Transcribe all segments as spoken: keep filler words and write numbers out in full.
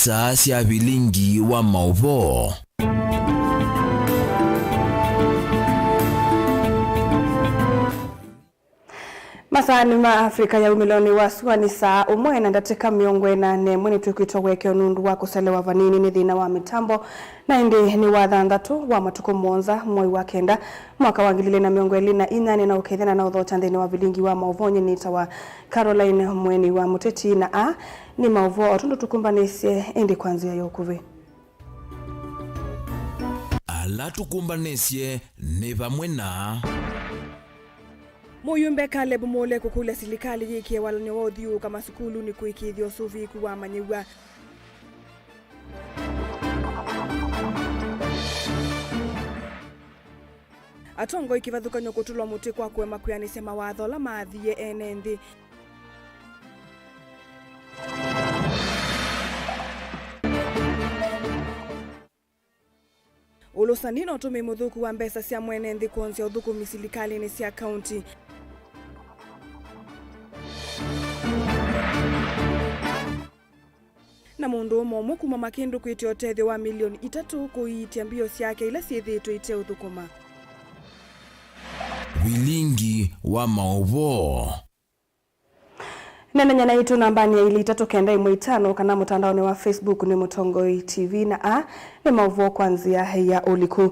Saa sya vilingi wa maũvoo. Masaanĩ ma Africa ya umĩlonĩ wa sua nĩ saa ũmwe na ndatĩka mĩongo ĩna na ĩmwe. Nĩtwĩkwĩtwa ũekeo nũndũ wa kũselewa vanini nĩ thĩna wa mĩtambo, na ĩndĩ nĩ wa thanthatũ wa matukũ mũonza mwai wa kenda mwaka wa ngili ilĩ na mĩongo ĩlĩ na inyanya, na ũkethana na ũthokya nthĩnĩ wa vilingi wa maũvoo. Nyie nĩtawa Caroline Mweni wa Mũteti, na aa nĩ maũvoo o tondũ tũkũmbanĩsye ĩndĩ kwa nzĩa ya ũkuvĩ. Ala tũkũmbanĩsye nĩ vamwe na. Mũyumbe Caleb Mule kũkũlya silikalĩ yĩkĩe walany'o wa ũthyũũka masukulunĩ kũĩkĩĩthya ũsũvĩĩku wa amanyĩw'a. Atongoi kĩvathũkany'o kũtũlwa mũtĩ kwa kũema kwĩanĩsya mawatho ala maathie ene nthĩ. Ũlũsani na ũtũmĩi mũthũku wa mbesa sya mwene nthĩ kwonzya ũthũkũmi silikalĩnĩ sya kaunti. Na mũndũũme ũmwe kuma Makĩndũ kwĩtya ũtethyo wa milioni itatũ kũiitya mbio syake ila syĩthĩĩtwe iteũthũkũma. Vilingi wa maũvoo. Nenany'a naitũ nambanĩ ya ilĩ itatũ kenda ĩmwe itano kana mũtandaonĩ wa Facebook nĩ Mũtongoi T V, na aa nĩ maũvoo kwa nzĩa ya ũliku.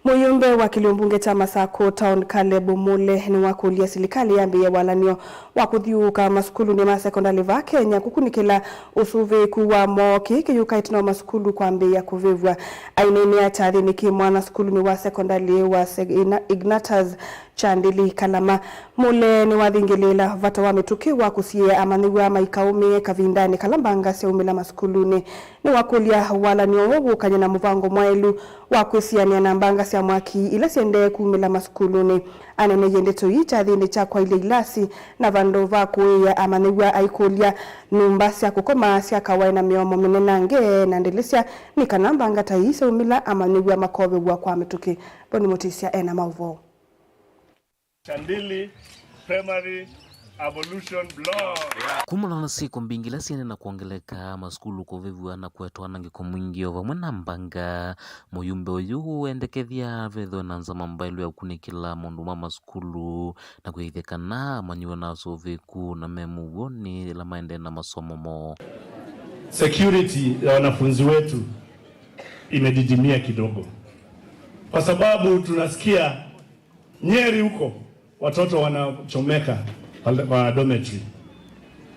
Mũyumbe wa kĩlio mbunge kya Masakũ Town, Caleb Mule, nĩwakũlya silikalĩ yambĩĩe walany'o wa kũthyũũka masukulunĩ ma sekondalĩ vaa Kenya kũkunĩkĩla ũsũvĩĩku wamo. Kĩĩ kĩyũka ĩtina wa masukulu kwambĩĩa kũvĩvw'a. Aineenea kyathĩnĩ kĩ mwana sukulunĩ wa sekondalĩ wa Seg-, Ina-, Ignatius Chandili Kalama, Mule nĩwathingĩlĩĩla vata wa mĩtũkĩ wa kũsiĩĩa amanyĩw'a maikaũmĩe kavindanĩ kala mbanga syaumĩla masukulunĩ. Nĩwakũlya walany'o ũũ wũkany'e na mũvango mwaĩlu wa kwĩsianĩa na mbanga sya mwaki ila syendee kumĩla masukulunĩ. Aneeneie ndeto ii kyathĩnĩ kya kwaĩlya ilasi na vandũ va kũĩĩa amanyĩw'a aikũlya nyũmba sya kũkoma syakawa na mĩomo mĩnenange na ndĩlĩsya, nĩ kana mbanga ta ii syaumĩla amanyĩw'a makovĩw'a kwa mĩtũkĩ. Boni Mũtĩsya ena maũvoo. Chandili Primary Ablution Block. Kumana na syĩko mbingĩ ila syaendee na kwongeleka, masukulu kũvĩvw'a na kũetwa anangĩko mwingĩ o vamwe na mbanga, mũyumbe ũyũ ũendekethya vethĩwe na nzama mbaĩlu ya kũkunĩkĩla maũndũ ma masukulu na kwĩĩthya kana amanyĩw'a na asũvĩĩku na me mũuonĩ ĩla maendee na masomo moo. Security ya wanafunzi wetu imedidimia kidogo, kwa sababu tunasikia Nyeri huko watoto wanachomeka kwa, kwa dormitory.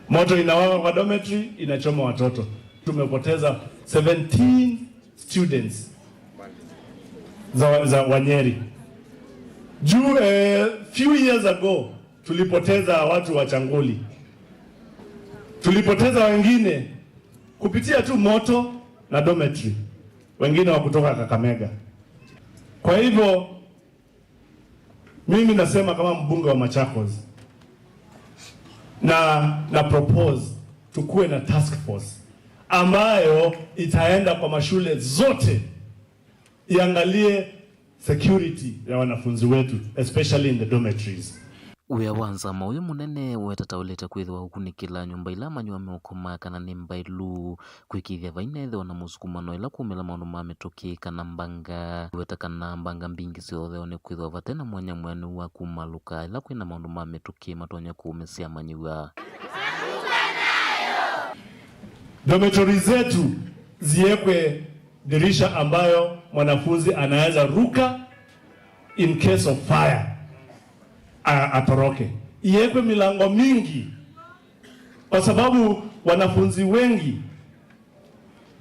Moto inawaka kwa dormitory, inachoma watoto. Tumepoteza seventeen students za, za wa Nyeri. Juu, eh, few years ago, tulipoteza watu wa Changuli. Tulipoteza wengine kupitia tu moto na dormitory. Wengine wa kutoka Kakamega. Kwa hivyo, mimi nasema kama mbunge wa Machakos, na, na propose tukuwe na task force ambayo itaenda kwa mashule zote, iangalie security ya wanafunzi wetu, especially in the dormitories. Wĩa wa nzama ũyũ mũnene wetataũlĩte kwĩthĩwa ũkunĩkĩla nyũmba ila amanyĩw'a meũkomaa kana nĩ mbaĩlu, kwĩkĩĩthya vainethĩwa na mũsukumano ĩla kumĩla maũndũ ma mĩtũkĩ kana mbanga. Weta kana mbanga mbingĩ syoothewa nĩ kwĩthĩwa vate na mwanya mwĩanĩu wa kumalũka ĩla kwĩna maũndũ ma mĩtũkĩ matonya kũũmĩsya amanyĩw'a. Dormitory zetu ziwekwe dirisha ambayo mwanafunzi anaweza ruka in case of fire, a-, atoroke. Iwekwe milango mingi, kwa sababu wanafunzi wengi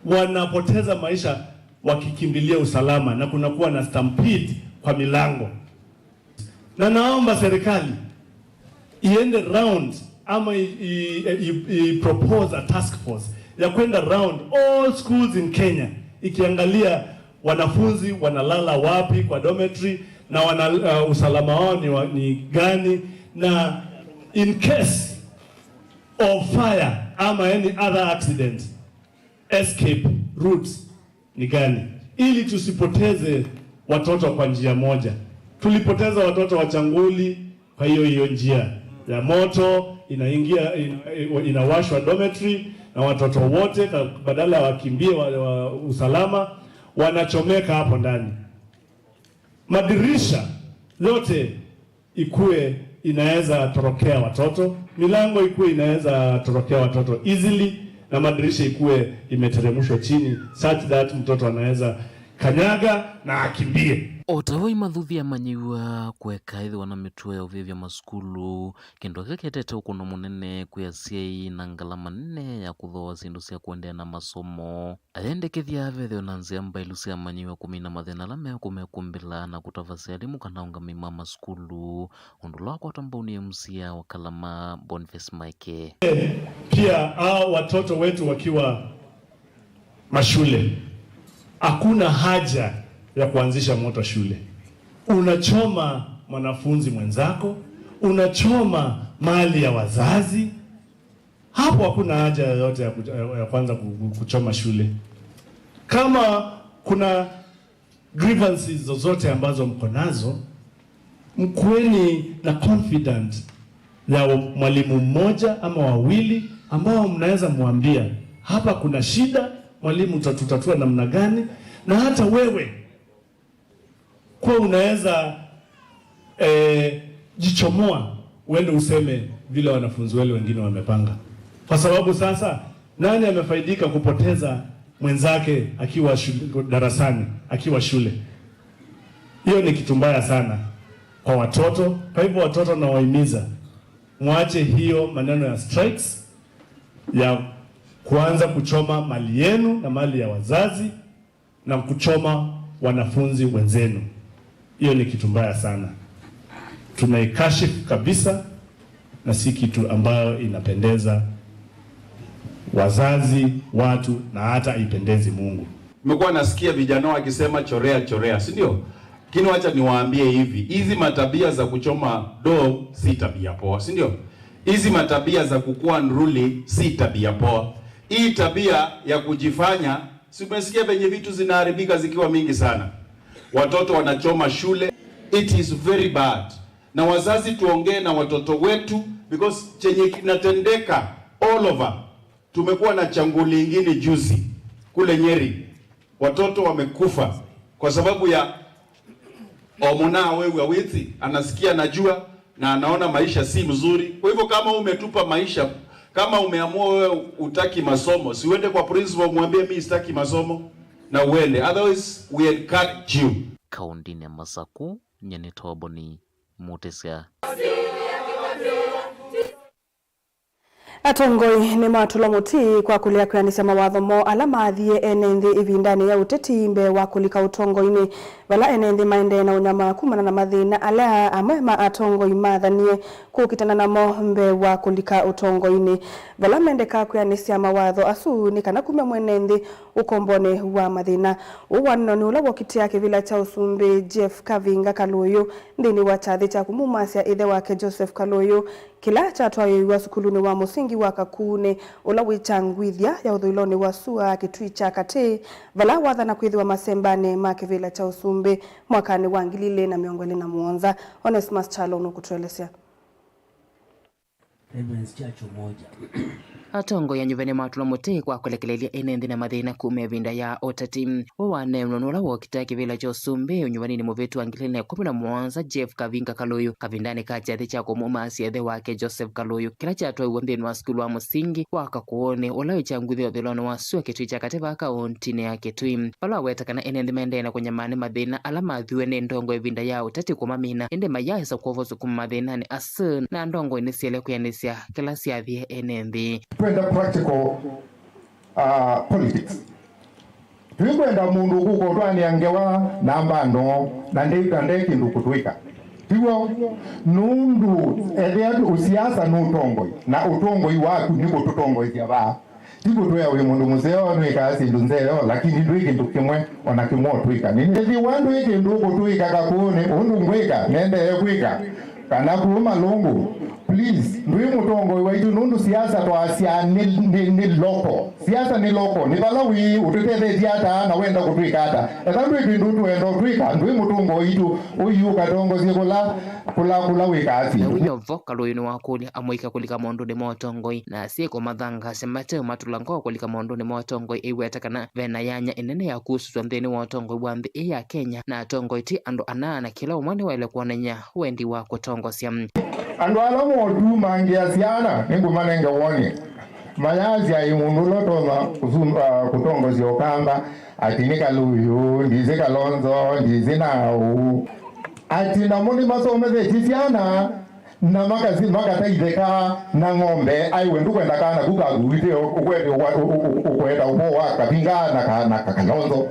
wanapoteza maisha wakikimbilia usalama na kunakuwa na stampede kwa milango. Na naomba serikali iende round ama i, i, i, i propose a task force ya kwenda round all schools in Kenya, ikiangalia wanafunzi wanalala wapi kwa dormitory na wana, uh, usalama wao ni, wa, ni gani, na in case of fire ama any other accident, escape routes ni gani, ili tusipoteze watoto kwa njia moja. Tulipoteza watoto wa Changuli kwa hiyo, hiyo njia ya moto inaingia, ina-, inawashwa dormitory, na watoto wote, ka-, badala ya wakimbie wa, wa usalama, wanachomeka hapo ndani. Madirisha yote ikuwe inaweza torokea watoto, milango ikuwe inaweza torokea watoto easily, na madirisha ikuwe imeteremshwa chini such that mtoto anaweza kanyaga na akimbie. O ta ũu, imathuthi amanyĩw'a kũeka ĩthĩwa na mĩtuo ya ũvĩvya masukulu, kĩndũ kĩla kĩetete ũkũno mũnene kwĩ asyai na ngalama nene ya kũthooa syĩndũ sya kũendeea na masomo. Ayendekethya vethĩwe na nzĩa mbaĩlu sya amanyĩw'a kũmina mathĩna ala mekũmekumbĩla na kũtavasya alimũ kana aũngamĩi ma masukulu, ũndũ ũla wakwata mbau nĩ M C A wa Kalama, Boniface Maeke. Pia hao watoto wetu wakiwa mashule, hakuna haja ya kuanzisha moto shule. Unachoma mwanafunzi mwenzako, unachoma mali ya wazazi. Hapo hakuna haja yoyote ya, ku-, ya kwanza ku-, ku-, kuchoma shule. Kama kuna grievances zozote ambazo mko nazo, mkueni na confident ya mwalimu mmoja ama wawili ambao mnaweza mwambia, "Hapa kuna shida, mwalimu, utatutatua namna gani?" Na hata wewe kuwa unaweza, eh, jichomoa, uende useme vile wanafunzi wale wengine wamepanga. Kwa sababu sasa, nani amefaidika kupoteza mwenzake akiwa shule, darasani, akiwa shule? Hiyo ni kitu mbaya sana kwa watoto. Kwa hivyo, watoto, nawahimiza, mwache hiyo maneno ya strikes, ya kuanza kuchoma mali yenu na mali ya wazazi na kuchoma wanafunzi wenzenu. Hiyo ni kitu mbaya sana. Tunaikashifu kabisa, na si kitu ambayo inapendeza wazazi, watu, na hata haipendezi Mungu. Nimekuwa nasikia vijana wakisema, "Chorea, chorea," si ndio? Lakini wacha niwaambie hivi, hizi matabia za kuchoma dom si tabia poa, si ndio? Hizi matabia za kukuwa unruly si tabia poa. Hii tabia ya kujifanya, si umesikia venye vitu zinaharibika zikiwa mingi sana? Watoto wanachoma shule. It is very bad. Na wazazi, tuongee na watoto wetu, because chenye kinatendeka all over. Tumekuwa na changuli ingine juzi kule Nyeri, watoto wamekufa kwa sababu ya omona wewe awiti, anasikia, anajua, na anaona maisha si mzuri. Kwa hivyo, kama umetupa maisha, kama umeamua wewe utaki masomo, si uende kwa principal, mwambie, "Mi sitaki masomo," na uende. Otherwise, we encourage you. Kaũntĩnĩ ya Masakũ, nyie nĩ Toboni Mũtĩsya. Atongoi nĩmatũlwa mũtĩ kwa kũlea kwĩanĩsya mawatho moo ala maathie ene nthĩ ĩvindanĩ ya ũteti mbee wa kũlika ũtongoinĩ, vala ene nthĩ maendee na ũnyamaa kumana na mathĩna ala amwe ma atongoi maathanie kũkitana namo mbee wa kũlika ũtongoinĩ. Vala mendekaa kwĩanĩsya mawatho asu nĩ kana kumya mwene nthĩ ũkombonĩ wa mathĩna. Ũũ waneno nĩ ũla wokitĩa kĩvĩla kya ũsumbĩ Jeff Kavinga Kalũyũ nthĩnĩ wa kyathĩ kya kũmumasya ĩthe wake Joseph Kalũyũ, kĩla kyatwaĩĩw'a sukulunĩ wa mũsingi wa Kakuunĩ, ũla wĩ kyangwithya ya ũthũĩlonĩ wa sua Kĩtui kya Katĩ, vala wathana kwĩthĩwa masembanĩ ma kĩvĩla kya ũsumbĩ mwakanĩ wa ngili ilĩ na mĩongo ĩlĩ na mũonza. Onesmus Kyalo nũkũtũelesya. Reverend's Church Umoja. Atongoi anyuve nĩmatũlwa mũtĩ kwa kũlekelelya ene nthĩ na mathĩna kuma ĩvinda ya ũteti. Ũũ waneenwa nĩ ũla wokita kĩvĩla kya ũsumbĩ ũnyuvaninĩ mũvĩtu wa ngili ilĩ na ĩkũmi na mũonza, Jeff Kavinga Kalũyũ, kavindanĩ ka kyathĩ kya kũmũmaasya ĩthe wake Joseph Kalũyũ, kĩla kyatwaiwe nthĩnĩ wa sukulu wa mũsingi wa Kakuũnĩ, ũla wĩ kyangwithya ũthũĩlonĩ wa sua Kĩtui kya Katĩ vaa kaũntĩnĩ ya Kĩtui. Vala waweta kana ene nthĩ maendee na kũnyamaa nĩ mathĩna ala mathiwe nĩ ndongo ĩvinda ya ũteti kũmamina, ĩndĩ mayaesa kwovoswa kuma mathĩnanĩ asu, na ndongo nĩsiele kwĩanĩsya kĩla syathie ene nthĩ. Twenda practical, uh, politics. Tũikwenda mũndũ ũkũka ũtwanĩa ngewa na mbando na ndeĩta nde kĩndũ kũtwĩka. Tiw'o? Nũndũ ethĩa ũsiasa nĩ ũtongoi, na ũtongoi waku nĩ kũtũtongoesya vaa. Ti kũtwĩa wĩ mũndũ mũseo, nwĩkaa syĩndũ nzeo, lakini ndwĩ kĩndũ kĩmwe o na kĩmwe ũtwĩka. Nĩ ethĩwa ndwĩ kĩndũ ũkũtwĩka Kakuũnĩ, ũndũ ngwĩka, nendee kwĩka, kana kũu Malũngũ, Please, ndwĩ mũtongoi waitũ nũndũ siasa twasya nĩ, nĩ, nĩ local. Siasa nĩ local, nĩ vala wĩ ũtũtethetye ata na wenda kũtwĩka ata. Ethĩwa ndwĩ kĩndũ tũenda ũtwĩka, ndwĩ mũtongoi waitũ, ũiũka tongosye kũla, kũla, kũla wĩkaa syĩndũ. Na wĩyo vo Kalũyũ nĩwakũlya amũika kũlika maũndũnĩ ma ũtongoi, na asyai kũmathangaasya mate ũmatũla ngoo kũlika maũndũnĩ ma ũtongoi, aiweta kana ve na yanya ĩnene ya kũsũsw'a nthĩnĩ wa ũtongoi wa nthĩ ĩĩ ya Kenya, na atongoi ti andũ anaa, na kĩla ũmwe nĩwaĩle kwonany'a wendi wa kũtongosya. Andũ ala motumangĩa syana nĩngũmanenge woni. Mayasya ĩ mũndũ ũla ũtonya kũsum-, ah, kũtongosya Ũkamba, ati nĩ Kalũyũ, ndisĩ Kalonzo, ndisĩ naũ. Ati namo nĩmasomethetye syana na makasi-, makataitheka na ng'ombe, aiwe ndũkwenda kana ku kaku wĩte ũkwete ũkwa-, ũ-, ũ-, ũkwenda ũvoo wa Kavinga na ka-, na ka-, Kalonzo.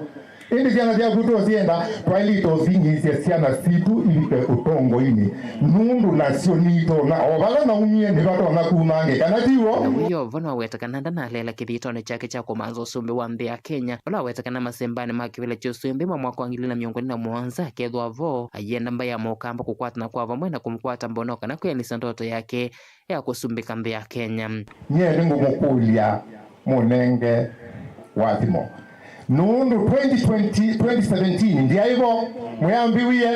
Ĩndĩ syana syaku tũsyenda, twaĩlĩte ũsinyĩĩsya syana sitũ ivike ũtongoinĩ, nũndũ nasyo nitonya, o vala naumie nĩvatonya kumangĩka, na tiw'o? Na wĩyo vo nĩwaweta kana ndanaleela kĩthĩtonĩ kyake kya kũmanza ũsumbĩ wa nthĩ ya Kenya, vala waweta kana masembanĩ ma kĩvĩla kya ũsumbĩ ma mwaka wa ngili na mĩongo ĩlĩ na mũonza akethĩwa vo, aienda mbaĩ ya Mũkamba kũkwatana kwa vamwe na kũmũkwata mbono kana kwĩanĩsya ndoto yake ya kũsumbĩka nthĩ ya Kenya. Nyie nĩngũmũkũlya mũnenge wathimo. Nũndũ twenty twenty, twenty seventeen ndyaĩ vo, mwĩambĩwie,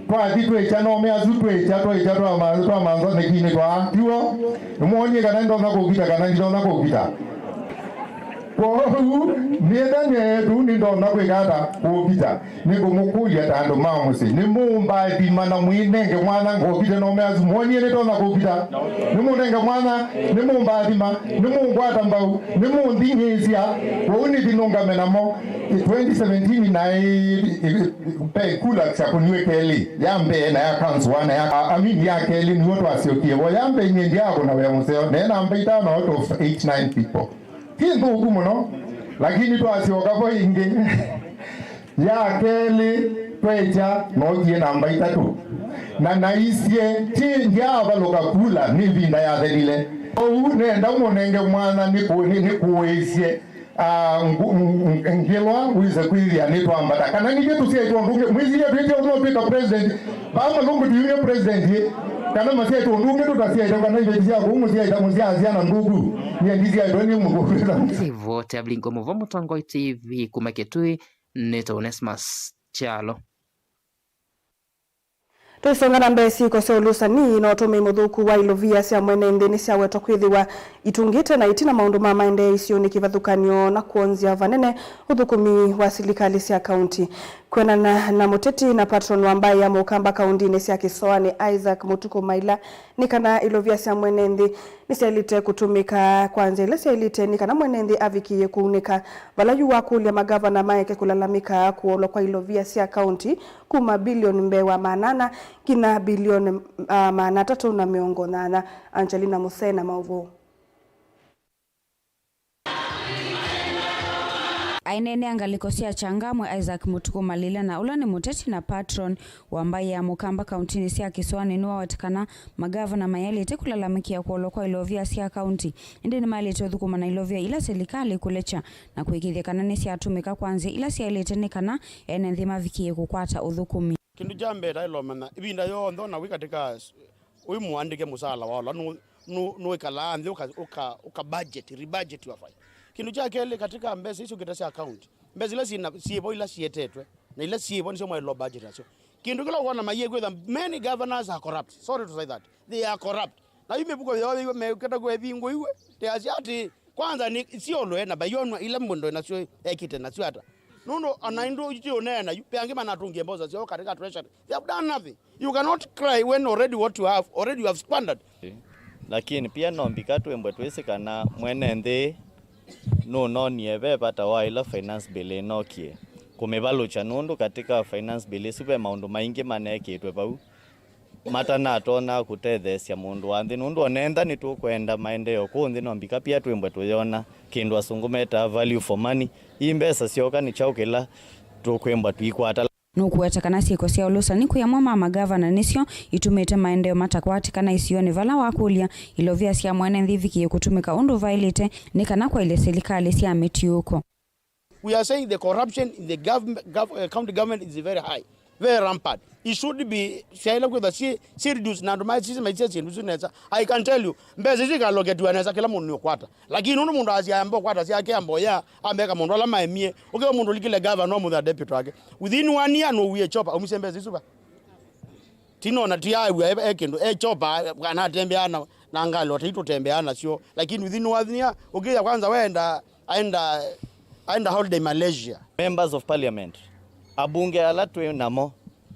twathi twĩkya nome asu twĩkya, twĩkya twamanza, twamanza nĩkinĩ twaa, tiw'o? Nĩmwonie kana nĩndonya kũkita kana nditonya kũkita. Kwoou, nĩtha neetu nĩndonya kwĩka ata kũkita? Nĩngũmũkũlya ta andũ ma mũsyĩ, nĩmũmbathima na mwĩnenge mwana ngokite nome asu, mwonie nĩtonya kũkita? Nĩmũnenge mwana, nĩmũmbathima, nĩmũngwata mbau, nĩmũnthing'ĩĩsya, kwoou nĩthi nũngame namo. Twenty seventeen naĩ, ve kula sya kũniwe kelĩ, ya mbee na ya council na ya, I mean, ya kelĩ nĩw'o twasyokie vo. Ya mbee nyie ndyaakũna wĩa mũseo, ne namba itano out of eight, nine people. Ti nthũku mũno, lakini twasyoka vo ĩngĩ. Ya kelĩ twekya nookie namba itatũ. Na naisye, ti ndyaavalũka kula, nĩ ĩvinda yathelile. Ũu nenda mũnenge mwana nĩkũ-, nĩ-, nĩkũĩsye, ah, ngu-, ng-, ng-, ngĩlwa wĩse kwĩthĩa nĩtwambata. Kana nithyĩ tũsyaĩtwe ũndũ ũngĩ, mwĩsilie twĩtye ũndũ twĩka president. Vaa malũngũ tiumye president ĩ. Kana masyaĩtwe ũndũ ũngĩ tũtasyaĩtwe, kana iveti sya kũu mũsyaĩta mũsyaasya na nthũku. Nyie ndisyaĩtwe nĩ mũkũkwĩsa. Sivote Ablingo Mũvo, Mũtongoi T V kuma Kitui, nĩtawa Onesmus Kyalo. Tũisonga na mbee, syĩko sya ũlũsani na ũtũmĩi mũthũku wa ilovia sya mwene nthĩ nĩsyawetwa kwĩthĩwa itũngĩte na ĩtina maũndũ ma maendeeo isionĩ kĩvathũkany'o na kwonzya vanene ũthũkũmi wa silikalĩ sya kaunti. Kwĩanana na mũteti na patron wa mbaĩ ya Mũkamba kauntinĩ sya Kĩsoanĩ, Isaac Mũtukũ Maila, nĩ kana ilovia sya mwene nthĩ nĩsyaĩlĩte kũtũmĩka kwa nzĩa ila syaĩlĩte nĩ kana mwene nthĩ avikĩĩe kũunĩka, vala yu wakũlya magavana maeke kũlalamĩka kũolwa kwa ilovia sya kaunti kuma bilioni mbee wa maana ana nginya bilioni, ah, maana atatũ na mĩongo nyanya. Angelina Musena, maũvoo. Aineenea ngalĩko sya Changamwe, Isaac Mũtukũ Malila, na ũla nĩ mũteti na patron wa mbaĩ ya Mũkamba kauntinĩ sya Kĩsoanĩ, nĩwaweta kana magavana mayaĩlĩte kũlalamĩkĩa kũolwa kwa ilovia sya kaunti, ĩndĩ nĩmaĩlĩte ũthũkũma na ilovia ila silikalĩ ĩkũlekya na kũĩkĩĩthya kana nĩsyatũmĩka kwa nzĩa ila syaĩlĩte nĩ kana ene nthĩ mavikĩĩe kũkwata ũthũkũmi. Kĩndũ kya mbee taĩlomanya ĩvinda yonthe ona wĩ katika s-, wĩ mũandĩke mũsaala wa ũla nũ-, nũ-, nũĩkalaa nthĩ ũka, ũka, ũka budget, rebudget your file. Kĩndũ kya kelĩ, katika mbesa icio ngĩte sya account, mbesa ila syĩna, syĩvo ila siĩtetwe na ila syĩvo nĩsyo mwaĩlwa budget nasyo. Kĩndũ kĩla ũkwona maiye kwĩtha, many governors are corrupt. Sorry to say that. They are corrupt. Na yu mĩvuko yoo yĩu mekĩta kwĩvingũiwe, teasya atĩ, kwanza nĩ siolwe na bayonwa ila mũndũ nasyo ekĩte nasyo ata. Nũndũ ona indũ iti ũneena yu, pe angĩ manatũngie mbosa syoo katika treasury. They have done nothing. You cannot cry when already what you have, already you have squandered. Lakini pia no mbika twĩmbwe twĩsĩ kana mwene nthĩ nũnonie ve vata wa ĩla finance bill ĩnokie kũmĩvalũkya, nũndũ katika finance bill ĩsu ve maũndũ maingĩ manekĩtwe vau matanatonya kũtetheesya mũndũ wa nthĩ, nũndũ onentha nĩtũkwenda maendeeo kũũ nthĩ, no mbika pia twĩmbwe tũyona kĩndũ asũngũ metaa value for money. Ii mbesa syoka nĩ kyaũ kĩla tũkwĩmbwa tũikwata? Nũkũweta kana syĩko sya ũlũsani kwĩ amwe ma magavana nĩsyo itumĩte maendeeo matakwatĩkana isionĩ vala wakũlya ilovia sya mwene nthĩ ivikĩĩe kũtũmĩka ũndũ vaĩlĩte nĩ kana kwaĩlya silikalĩ sya mĩtiũũko. We are saying the corruption in the government, gov-, uh, county government is very high. Very rampant. It should be, syaĩle kwĩthwa syĩ, syĩ reduce na andũ maisisi maisya syĩndũ isu nesa. I can tell you, mbesa isu ikaloketiwa nesa, kĩla mũndũ nĩũkwata. Lakini nũndũ mũndũ asya amba ũkwata syake amboya, ambeka mũndũ ala maemie, ũkĩwa mũndũ ũlikile gavana no mũthea deputy wake. Within one year nũwie chopa, umisye mbesa isu va? Tinona ti aw'a e, e kĩndũ, e chopa, kana atembeaa na, na ngalĩ, ota itũtembeaa nasyo. Lakini within one year, ũkĩya kwanza wenda, aenda, aenda holiday Malaysia. Members of Parliament, abunge ala twĩ namo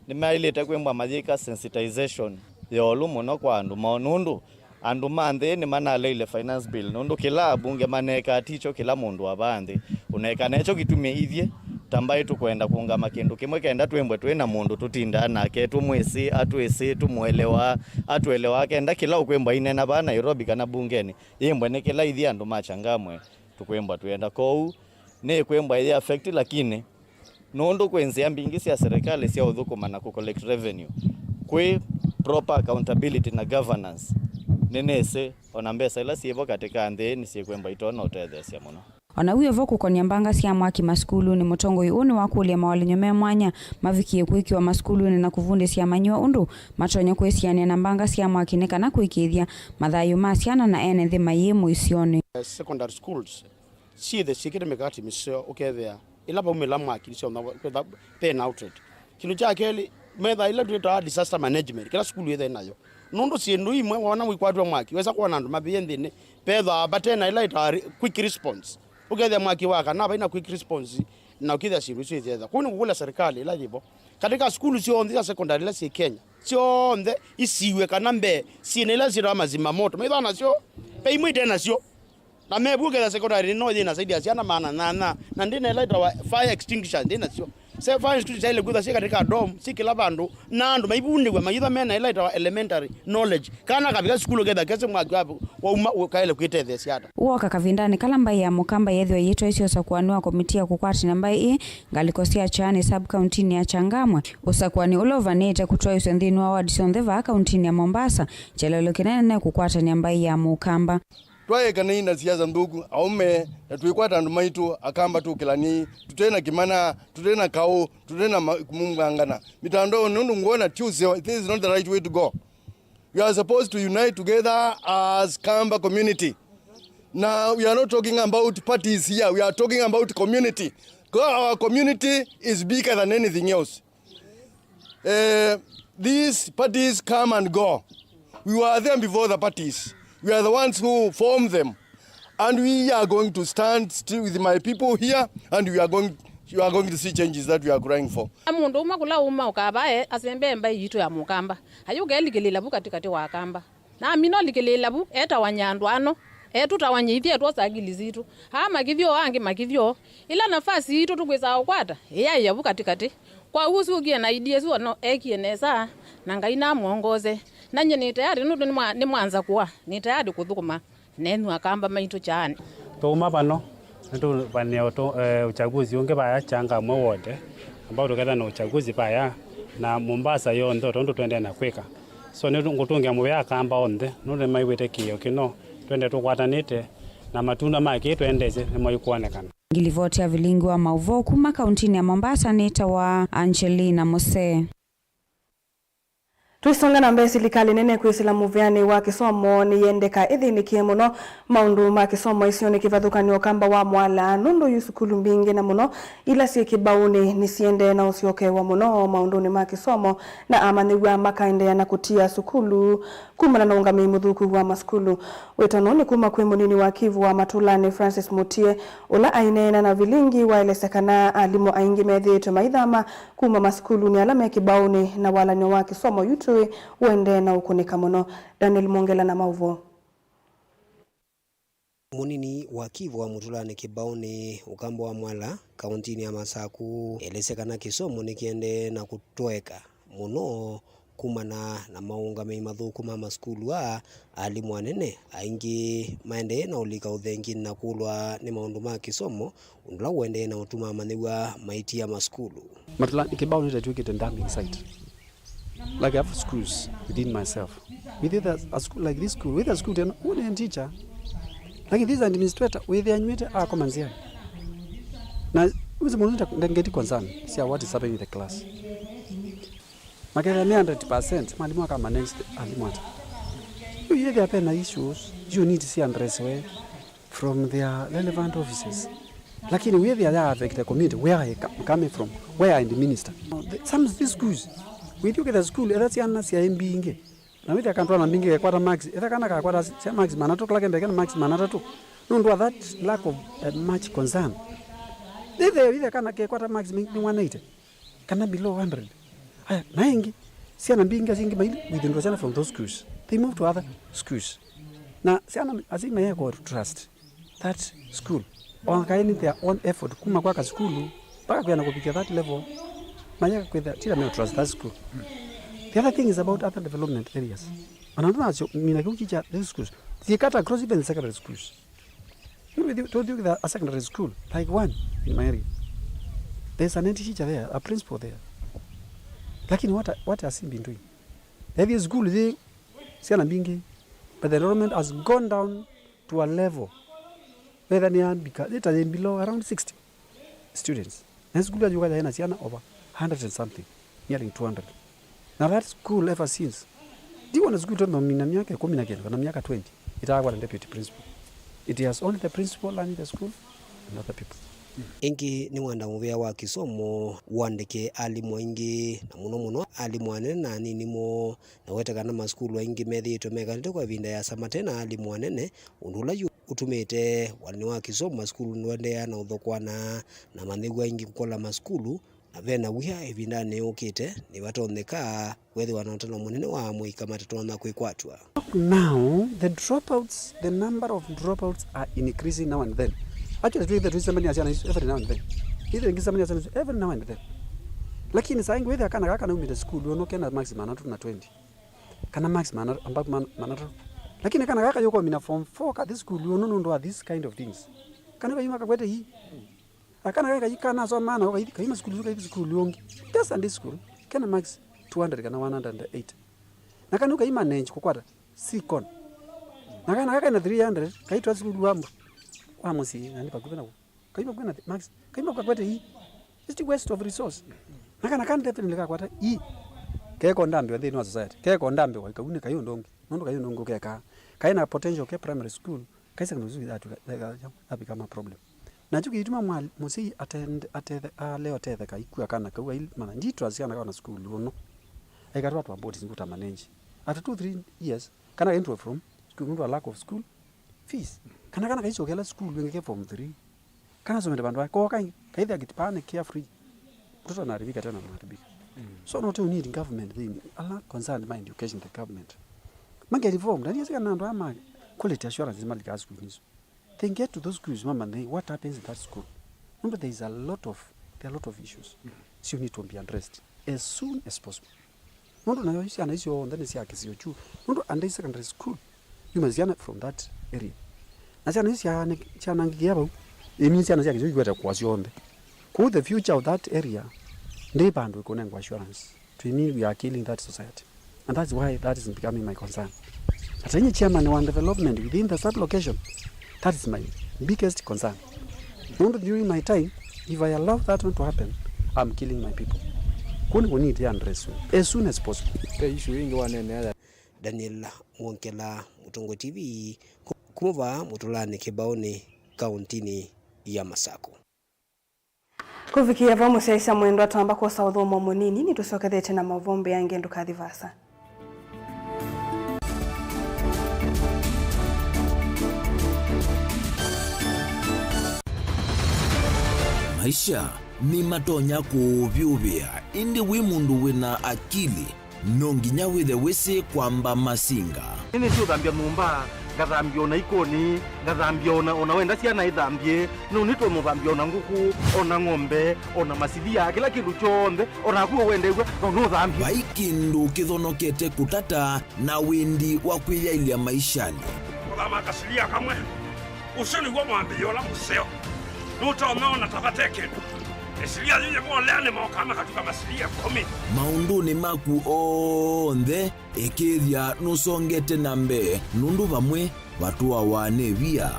nĩmaĩlĩte kwĩmbwa mayĩka sensitization yolũ mũno kwa andũ moo, nũndũ andũ ma nthĩ nĩmanaleile finance bill, nũndũ kĩla abunge manekaa tikyo kĩla mũndũ avaa nthĩ ũnekaa. Na ekyo kĩtumi ithyĩ ta mbaĩ tũkwenda kũũngama kĩndũ kĩmwe kenda twĩmbwe twĩ na mũndũ tũtindaa nake, tũmwĩsĩ, atwĩsĩ, tũmũelewaa, atũelewaa, kenda kĩla ũkwĩmbwa inena vaa Nairobi kana bungenĩ yĩmbwe nĩ kĩla ithyĩ andũ ma Changamwe tũkwĩmbwa twĩenda. Kwoou nĩkwĩmbwa ĩyĩ affect, lakini nũndũ kwĩ nzĩa mbingĩ sya serikali sya ũthũkũma na kũ collect revenue, kwĩ proper accountability na governance, nĩnĩsĩ ona mbesa ila syĩvo katĩ ka nthĩ nĩsyĩkwĩmbwa itonya ũtetheesya mũno. O na wĩ o vo kũkonĩa mbanga sya mwaki masukulunĩ, mũtongoi ũũ nĩwakũlya mawalany'o me mwanya mavikie kwĩkĩwa masukulunĩ na kũvundĩsya amanyĩw'a ũndũ matonya kwĩsianĩa na mbanga sya mwaki nĩ kana kũĩkĩĩthya mathayũ ma syana na ene nthĩ mayĩ mũisyonĩ. Secondary schools syĩthe syĩkĩte mĩkakati mĩseo, ũkethĩa ĩla vaumĩla mwaki nĩsyonthe kwĩtha pena outlet. Kĩndũ kya kelĩ, metha ĩla twĩtaa disaster management, kĩla sukulu yĩthe nayo. Nũndũ syĩndũ imwe wona wĩkwatw'a mwaki, wesa kwona andũ mavĩe nthĩnĩ, pethaa vate na ĩla ĩtaa re-, quick response. Ũkethĩa mwaki wakana vai na quick response, na ũkĩthĩa syĩndũ isu isyetha. Kũu nĩ kũkũlya serikali ĩla yĩvo, katika sukulu syonthe sya secondary ila syĩ Kenya, syonthe isiw'e kana mbee syĩna ila syĩtawa mazima moto. Maithaa nasyo, pe imwe ite nasyo. Na mevu ũkethĩa secondary no yĩna zaidi ya syana maana nyanya, na ndĩna ĩla ĩtawa fire extinguisher, ndĩ nasyo. Se fire extinguisher ile kwĩtha syĩ katika dorm, syĩ kĩla vandũ, na andũ maivundĩw'a maitha mena ĩla ĩtawa elementary knowledge. Kana kavika sukulu ketha kese mwaki wavu wauma, ũkaele kwĩtetheesya ata? Woka kavindanĩ kala mbaĩ ya Mũkamba yeethĩwa yĩtwaĩsye ũsakũani wa komiti ya kũkwatany'a mbaĩ ĩĩ ngalĩko sya Kyani sub-kauntinĩ ya Changamwe, ũsakũani ũla ũvanĩĩte kũtwaĩsw'a nthĩnĩ wa ward syonthe vaa kauntinĩ ya Mombasa, kyeleelo kĩnene nĩ kũkwatany'a mbaĩ ya Mũkamba. Twaekanei na siasa nthũku, aũme, na twĩkwata andũ maitũ, Akamba tũkĩlani, tũte na kĩmana, tũte na kaũ, tũte na ma-, kũmũngangana. Mitandao nũndũ ngwona Tuesday, this is not the right way to go. We are supposed to unite together as Kamba community. Now, we are not talking about parties here, we are talking about community. 'Cause our community is bigger than anything else. Eh, these parties come and go. We were there before the parties. We are the ones who formed them. And we are going to stand still with my people here, and we are going, you are going to see changes that we are crying for. Na mũndũ ũmwe kũla uma ũkavae asembee mbaĩ yitũ ya Mũkamba. Ayũkelikĩlĩla vu katĩkatĩ wa Akamba. Na amina ũlikĩlĩĩla vu, etawany'a andũ ano, etũtawany'a ithyĩ etwosakili sitũ. Aa makĩthyũ, angĩ makĩthyũ. Ĩla nafasi yitũ tũkwĩsaa ũkwata, ĩyaĩa vu katĩkatĩ. Kwa ũu ũsu ũkie na idea ĩsu ano ekie nesa, na Ngai namwongose. Na nyie nĩ tayari nũndũ nĩmwa-, nĩmwanza kũa, nĩ tayari kũthũkũma nenyu Akamba maitũ Kyani. Twauma vano, nĩtũvanĩe ũtũ-, eh, uchaguzi ũngĩ vaya Changamwe ward, ambao tũketha na uchaguzi vaya, na Mombasa yonthe, o tondũ twendee na kwĩka. So, nĩ ngũtũngĩa mũvea Akamba onthe, nũndũ nĩmaĩw'ĩte kĩĩo kĩno, twende tũkwatanĩte, na matunda ma kĩĩ twendeesye nĩmaĩkwonekana. Ngilivoti ya vilingi wa maũvoo kuma kauntinĩ ya Mombasa nĩtawa Angelina Mose. Tũisonga na mbee, silikalĩ nene kwĩsĩla mũveanĩ wa kĩsomo nĩyendeka ĩthĩnĩkĩe mũno maũndũ ma kĩsomo isionĩ kĩvathũkany'o Kamba wa Mwala, nũndũ yu sukulu mbingĩ na mũno ila syĩ kĩbaũnĩ nĩsiendee na ũsyokewa mũno maũndũnĩ ma kĩsomo, na amanyĩw'a makaendeea na kũtia sukulu kumana na ũngamĩi mũthũku wa masukulu. Wĩtano nĩ kuma kwĩ mũnini wa kivu wa matũlanĩ Francis Mutie, ũla aineena na vilingi waelesya kana alimũ aingĩ methĩĩtwe maithama kuma masukulunĩ ala me kĩbaũnĩ, na walany'o wa kĩsomo yu tũĩ ũendee na ũkũnĩka mũno. Daniel Mwongela na maũvoo. Mũnini wa kivu wa mũtũlanĩ kĩbaũnĩ Ũkamba wa Mwala, kauntinĩ ya Masaku, elesya kana kĩsomo nĩkĩendee na kũtwaeka mũno kumana na maũngamĩi mathũku ma masukulu aa, alimũ anene aingĩ maendee na ũlika ũthenginĩ na kũlwa nĩ maũndũ ma kĩsomo, ũndũ ũla ũendee na ũtuma amanyĩw'a maitia masukulu. Matũla, kĩbaũ nĩtatw'ĩkĩte dumping site. Like, I have schools within myself. With either a school like this school, with a school tena, who is a teacher? Like this administrator, with the anyway, ah, come and see. Na, who's the monitor? Then get concern. See what is happening in the class. Makethĩa me hundred percent, mwalimũ aka manage the alimũ ata? Yu yethĩa pena issues, you need si address we from their relevant offices. Lakini wethĩa ya affect the community, where I ca-, coming from, where I am the minister. The, some of these schools, wĩthi ũketha school, etha syana sya mbingĩ. Na wĩthĩa kana twana mbingĩ kekwata marks, etha kana kakwata sya marks manatũ, kala kendeke na marks manatũ. Nũndũ wa that lack of, uh, much concern. Nĩthĩa wĩthĩa kana kekwata marks nĩ one eighty. Kana below hundred. Aya, na ĩngĩ, syana mbingĩ syingĩ maili withdraw syana from those schools. They move to other schools. Na syana asyai mayeko trust that school. Or kaĩ nĩ their own effort kuma kwa kasukulu mpaka kwĩana kũvikia that level. Mayeka kwĩthĩa tila meo trust that school. The other thing is about other development areas. Ona ndo nasyo mina kĩu kicha these schools. They cut across even secondary schools. You know, they told you that a secondary school, like one in my area, there's an head teacher there, a principal there. Lakini what, what has he been doing? Every school, they, syana mbingĩ, but the enrollment has gone down to a level whether nĩ ambika, ĩta yĩ below around sixty students. Na school ya Uganda ĩna syana over hundred and something, nearing two hundred. Na that school ever since, ndiwona school tondũ mina myaka ĩkũmi na kenda kana myaka twenty, ĩtakwata deputy principal. It has only the principal running the school and other people. Ĩngĩ nĩ wanda mũvĩa wa kĩsomo wandĩke alimũ aingĩ, na mũno mũno alimũ anene na anini moo, na weta kana masukulu aingĩ methĩĩtwe mekalĩte kwa ĩvinda yasa mate na alimũ anene, ũndũ ũla yu ũtumĩte wandĩke wa kĩsomo masukulu nũendeea na ũthokwana, na manthĩw'a aingĩ kũkola masukulu na vena wia ĩvindanĩ yũkĩte, nĩvatonyeka kwĩthĩwa na ũtalo mũnene wa amũika matatonya kwĩkwatw'a. Now, the dropouts, the number of dropouts are increasing now and then. Actually, twĩthĩe tũisemania syana isu every now and then. Ĩthĩe ngĩsemania syana isu every now and then. Lakini saa ingĩ wĩthĩa kana kaka naumĩte sukulu ũno kena marks manatũ na twenty. Kana marks mana-, above man-, manatũ. Lakini kana kaka yũkomina form four kathi sukulu ũno nũndũ wa these kind of things. Kana kayuma kakwete hii. Akana kaka kanasoma nako kaithi, kaima sukulu yu, kaithi sukulu yongi. Just Sunday school, kena marks two hundred kana one hundred and eight. Na kana kaimanage kũkwata sikon. Na kana kaka na three hundred, kaitwa sukulu wa mbu. Wa mũsyĩ, na nĩ pakuvĩ nako. Kaima kwĩna marks, kaima kakwete hii. It's the waste of resource. Na kana kan definitely kakwata hii. Keko ndambe wa thĩinĩ wa society. Keko ndambe wa ikauni kayo ndongi. Nũndũ kayo ndongi keka. Kaina potential ke primary school. Kaisa kana that, that, that become a problem. Nakyo kĩituma mwa-, mũsyai atende-, atetheka, ale ũtetheka, ikua kana kau aimana. Nditu asiana kana sukulu ũno. Aikatwa twa boarding school ta manage. After two, three years, kana kaitwa from school, nũndũ wa lack of school fees. Kana kana kaisokela sukulu ĩngĩ ke form three. Kana somete vandũ vake, koka kaithia kitipane carefree. Mtoto anaharibika tena anaharibika. So not you need government thing. Ala concerned my education, the government. Mange reform, ndani yasika na andũ ama quality assurance mali ka school niso. They get to those schools, mama, they, what happens in that school? Remember, there is a lot of, there are a lot of issues. So you need to be addressed as soon as possible. Nũndũ nayo syana isu onthe nĩ sya kĩsio kyu. Nũndũ Andai Secondary School yuma syana from that area. Na syana isu syanangĩkĩa vau, ĩmĩ syana sya kĩsio ikwete kwa syonthe. Kũu the future of that area, ndĩ vandũ ĩkũnengwa assurance. To me, we are killing that society. And that's why that is becoming my concern. Ata inye chairman wa development within the sub location, that is my biggest concern. Nũndũ during my time, if I allow that not to happen, I'm killing my people. Kũu nĩ kũnĩte address as soon as possible. Ve issue ĩngĩ waneenea ya Daniel Mwongela, Mũtongoi T V, ku-, kuma vaa Mũtũlanĩ Kĩbaũnĩ, kaũntĩnĩ ya Masakũ. Kũvikĩĩa vau mũsyaĩĩsya mwendwa, twamba kwosa ũthũmũo mũnini, nĩtũsyokethete na maũvoo mbeange, ndũkathi vaasa. Maisha nĩmatonya kũũvyũvĩa, ĩndĩ wĩ mũndũ wĩna akili, no nginya wĩthe wĩsĩ kwamba masinga. Nĩnĩsĩ ũthambya nyũmba, ngathambya ona ikoni, ngathambya ona, ona wenda syana ithambye, no nĩtwe mũthambya ona ngũkũ, ona ng'ombe, ona masilia, kĩla kĩndũ kyonthe, o naku ũwendew'a, no nũthambye. Vai kĩndũ kĩthonokete kũtata na wĩndi wa kwĩyaĩlya maishanĩ. Kũthama kasilia kamwe, ũsu nĩw'o mwambĩlĩo ũla mũseo. Nũtonya ona ta vate kĩndũ. Ĩsilia yĩyĩ volea nĩmokaa makatuka masilia ĩkũmi. Maũndũnĩ maku onthe, ĩkĩĩthya nũsongete na mbee, nũndũ vamwe vatũawa nĩ via.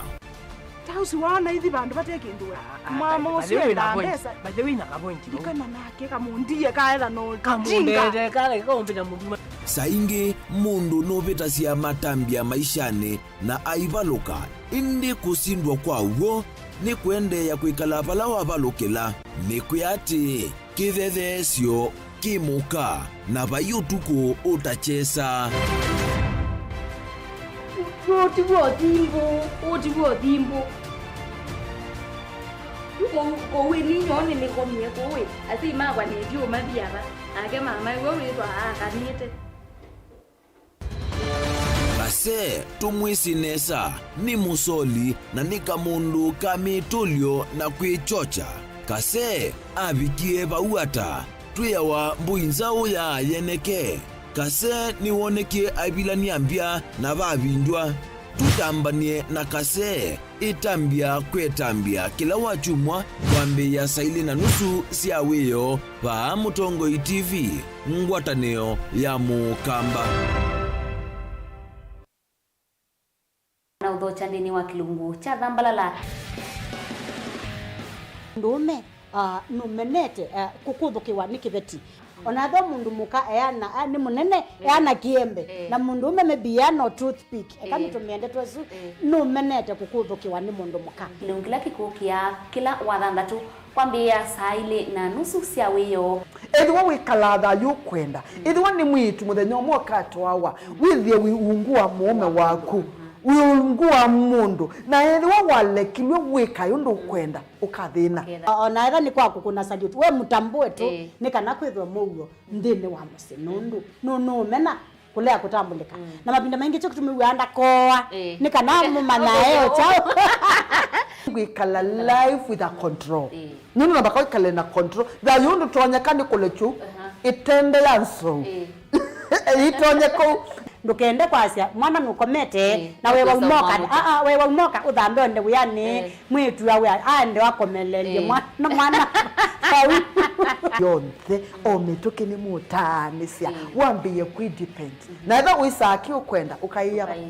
Ũsu waona ithi vandũ vate kĩndũ we. Ah, ah, mama by the ũsu way, wĩna endaa point. Mbesa. By the way, na ka point vau. Ndikana nake kamũndie kaetha no tinga. Kamũndete kale kaũmbĩta mũthuma. Saa ingĩ mũndũ nũvĩtasya matambya maishanĩ na aivalũka, ĩndĩ kũsindwa kwa w'o nĩ kũendeea kwĩkala vala wavalũkĩla. Nĩkwĩa atĩĩ, kĩthetheesyo kĩ mũka, na vai ũtukũ ũtakyesa. Ũũ tiw'o ũthimbũ, ũũ tiw'o ũthimbũ. Kũu, kũu ĩni nyoo nĩnĩkomie kũu ĩ, asyai makwa nĩtyo mathi ava, nake mama ĩwe wĩthwa aakanĩte. Kase, tũmwĩsĩ nesa, nĩ mũsoli na nĩ kamũndũ ka mĩtũlyo na kwĩkyokya. Kase avikie vau ata? Twĩawa mbũi nzaũ ya yeneke. Kase nĩwonekie aivilany'a mbya na vavindwa. Tũtambany'e na Kase. Ĩtambya kwĩ ĩtambya kĩla wakyumwa kwambĩĩa saa ilĩ na nusu sya wĩoo vaa Mũtongoi T V, ngwatanĩo ya Mũkamba. Na ũthokya nthĩnĩ wa kĩlungu kya Thambalala. Mũndũũme, ah, nũmenete, ah, kũkũthũkĩwa nĩ kĩveti. Ona ethĩwa mũndũ mũka eana, a, nĩ mũnene, eh, eana kĩembe, eh, na mũndũũme maybe eana o toothpick, eka, eh, nĩtũmĩe ndeto ĩsu, eh, nũmenete kũkũthũkĩwa nĩ mũndũ mũka. Kĩlungu kĩla kĩkũkĩa kĩla wathanthatũ kwambĩĩa saa ilĩ na nusu sya wĩoo. Ethĩwa wĩkalaa thayũ ũkwenda, mm, ethĩwa nĩ mwĩĩtu mũthenya ũmwe ũkatwawa, mm, wĩthĩe wĩ ungu wa mũũme waku, mm, wĩ ungu wa mũndũ, na ethĩwa walekilw'e wĩkae ũndũ ũkwenda, ũkathĩna. Ũkethĩa. O-, ona etha nĩ kwa kũkũna salute, we mũtambũe tu, ĩĩ, nĩ kana kwĩthwe mũuo nthĩnĩ wa mũsyĩ, nũndũ nũ-, nũũmena kũlea kũtambũlĩka. Mm. Na mavinda maingĩ kyo kĩtumi wĩaa ndakoa, ĩĩ, nĩ kana mũmanyae o kyaũ. Kwĩkala life with a control. Ĩĩ. Nũndũ namba kwĩkale na control. Thayũ ndũtonyeka nĩ kũlekyu, aha, ĩtende ya nsou. Ĩĩ. Ĩtonye kũu. Ndũkende kwasya, mwana nũkomete, ĩĩ, na we nĩkwĩsa waumoka, ũmwamũka. Aa, we waumoka, ũthambe onde wĩanĩ, ĩĩ, mwĩĩtu awe aende wakomelelye, ĩĩ, mwana, mwana. Vau. Yonthe, o mĩtũkĩ nĩ mũtaanĩsya, ĩĩ, wambĩĩe kwĩ depend. Mhm. Na etha ũisaa kĩ ũkwenda, ũkaĩa. Ũkai-,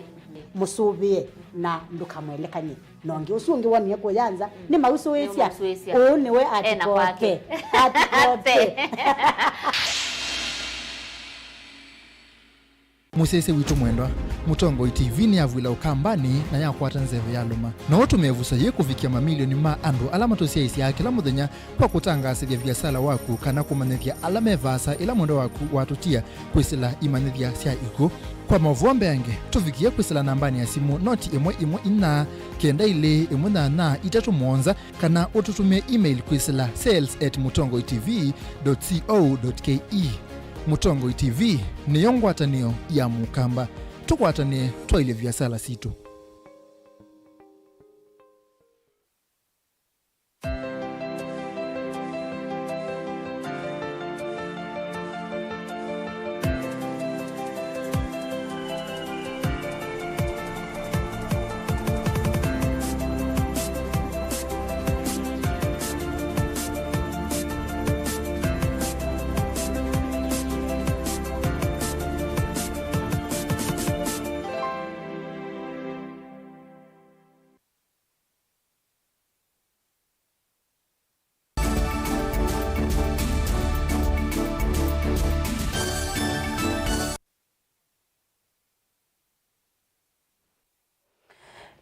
mũsũvĩe na ndũkamwelekany'e. Na ũngĩ ũsu ũngĩ wonie kũya nza, mm, nĩmausũĩsya. Nĩmausũĩsya. Ũũ nĩwe ena kwake. Atikote. Atikote. Mũsyaĩĩsya witũ mwendwa, Mũtongoi T V nĩyavw'ĩla Ũkambanĩ na yakwata nzeve yalũma. No ũtũmĩe ĩvuso yĩĩ kũvikĩa mamilioni ma andũ ala matũsyaĩĩsyaa kĩla mũthenya kwa kũtangaasĩthya viasala waku kana kũmanyĩthya ala me vaasa ĩla mwendwa waku watũtia kwĩsĩla imanyĩthya sya ikw'ũ. Kwa maũvoo mbeange, tũvikĩe kwĩsĩla nambanĩ ya simũ noti ĩmwe ĩmwe inya, kenda ilĩ ĩmwe nyanya itatũ mũonza, kana ũtũtũmĩe email kwĩsĩla sales at mũtongoi T V dot co dot K E. Mũtongoi T V nĩyo ngwatanĩo ya Mũkamba. Tũkwatanĩe twaĩlye viasala sitũ.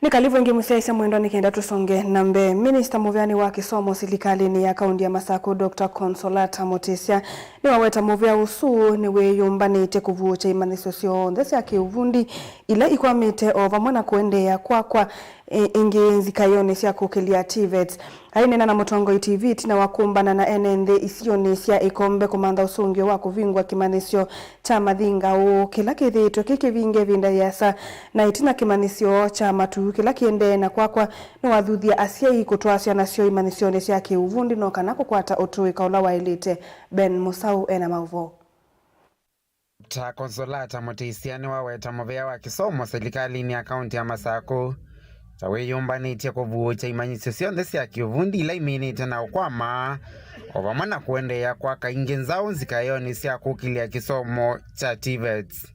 Nĩ kalivu ĩngĩ mũsyaĩĩsya mwendwa, nĩ kenda tũsonge na mbee. Minista mũveanĩ wa kĩsomo silikalĩnĩ ya kaunti ya Masakũ, Doctor Consolata Mũtĩsya, nĩwaweta mũvea ũsu nĩwĩyũmbanĩtye kũvuũkya imanyĩsyo syonthe sya kĩũvundi ila ikwamĩte, o vamwe na kũendeea kwakwa ĩ-, ĩngĩ nzikaĩonĩ sya kũkĩlya TVETs. Aineena na Mũtongoi T V ĩtina wa kũmbana na ene nthĩ isionĩ sya ĩkombe kũmantha ũsũngĩo wa kũvingwa kĩmanyĩsyo kya mathingaũ kĩla kĩthĩĩtwe kĩ kĩvinge ĩvinda yĩasa, na ĩtina kĩmanyĩsyo kya matu kĩla kĩendee na kwakwa, nĩwathuthya asyai kũtwaa syana syoo imanyĩsyonĩ sya kĩũvundi no kana kũkwata ũtũĩka ũla waĩlĩte. Ben Mũsaũ ena maũvoo. Doctor Consolata Mũtĩsya nĩwaweta mũvea wa kĩsomo silikalĩnĩ ya kaunti ya Masakũ ta wĩyũmbanĩtye kũvuũkya imanyĩsyo syonthe sya kĩũvundi ila imĩnĩte na ũkwama, o vamwe na kũendeea kwaka ingĩ nzaũ nzikaĩonĩ sya kũkĩlya kĩsomo kya TVETs.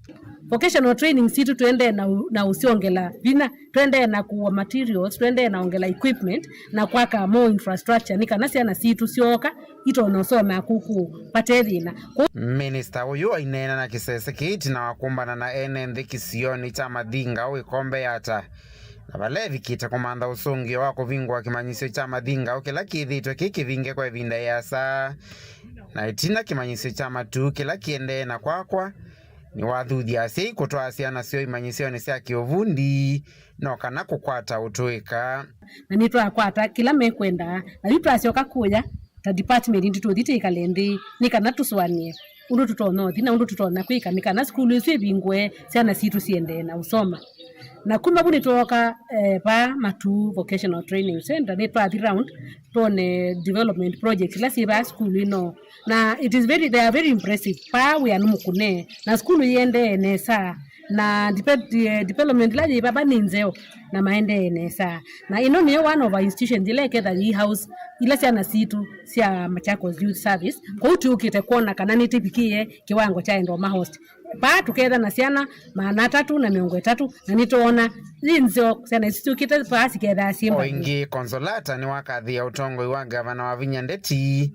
Vocational training sitũ tũendee na, ũ- na ũsyongela vinya, tũendee na kũwa materials, tũendee na ongela equipment na kwaka more infrastructure nĩ kana syana sitũ syooka itonya ũsomea kũkũ vate thĩna. Kũ- Minista ũyũ aineena na kĩsese kĩĩ ĩtina wa kũmbana na ene nthĩ kĩsionĩ kya Mathingaũ ĩkombe Yatta, na vala evikĩte kũmantha ũsũngĩo wa kũvingũa kĩmanyĩsyo kya Mathingaũ kĩla kĩthĩtwe kĩ kĩvinge kwa ĩvinda ĩasa, na ĩtina kĩmanyĩsyo kya matuu kĩla kĩendee na kwakwa, nĩwathuthya asyai kũtwaa syana syoo imanyĩsyonĩ sya kĩũvundi no kana kũkwata ũtũĩka. Na nĩtwakwata kĩla mekwendaa, na yu twasyoka kũya ta department nĩtũthi twĩkale nthĩ nĩ kana tũsũanĩe ũndũ tũtonya ũthi na ũndũ tũtonya kwĩka nĩ kana sukulu ĩsu ĩvingũe, syana sitũ siendee na ũsoma. Na kuma vu nĩtwooka eh, vaa Matuu Vocational Training Center, nĩtwathi round twone development project ila syĩ vaa sukulu ĩno, na it is very, they are very impressive. Vaa wĩa nĩ mũkũne na sukulu iendee nesa, na depe- eh, development ila yĩ vava nĩ nzeo na maendee nesa. Na ĩno nĩyo one of our institutions ila ĩketha yĩ house ila syana sitũ sya Machakos Youth Service. Kwoou tũũkĩte kwona kana nĩtĩvikĩe kĩwango kya endo mahost. Vaa tũketha na syana maana atatũ na mĩongo ĩtatũ, na nĩtwoona yĩ nzeo syana isu syũkĩte vaa sikethaa syĩ O mbathi. Ĩngĩ, Consolata nĩwakathĩĩa ũtongoi wa ngavana Wavinya Ndeti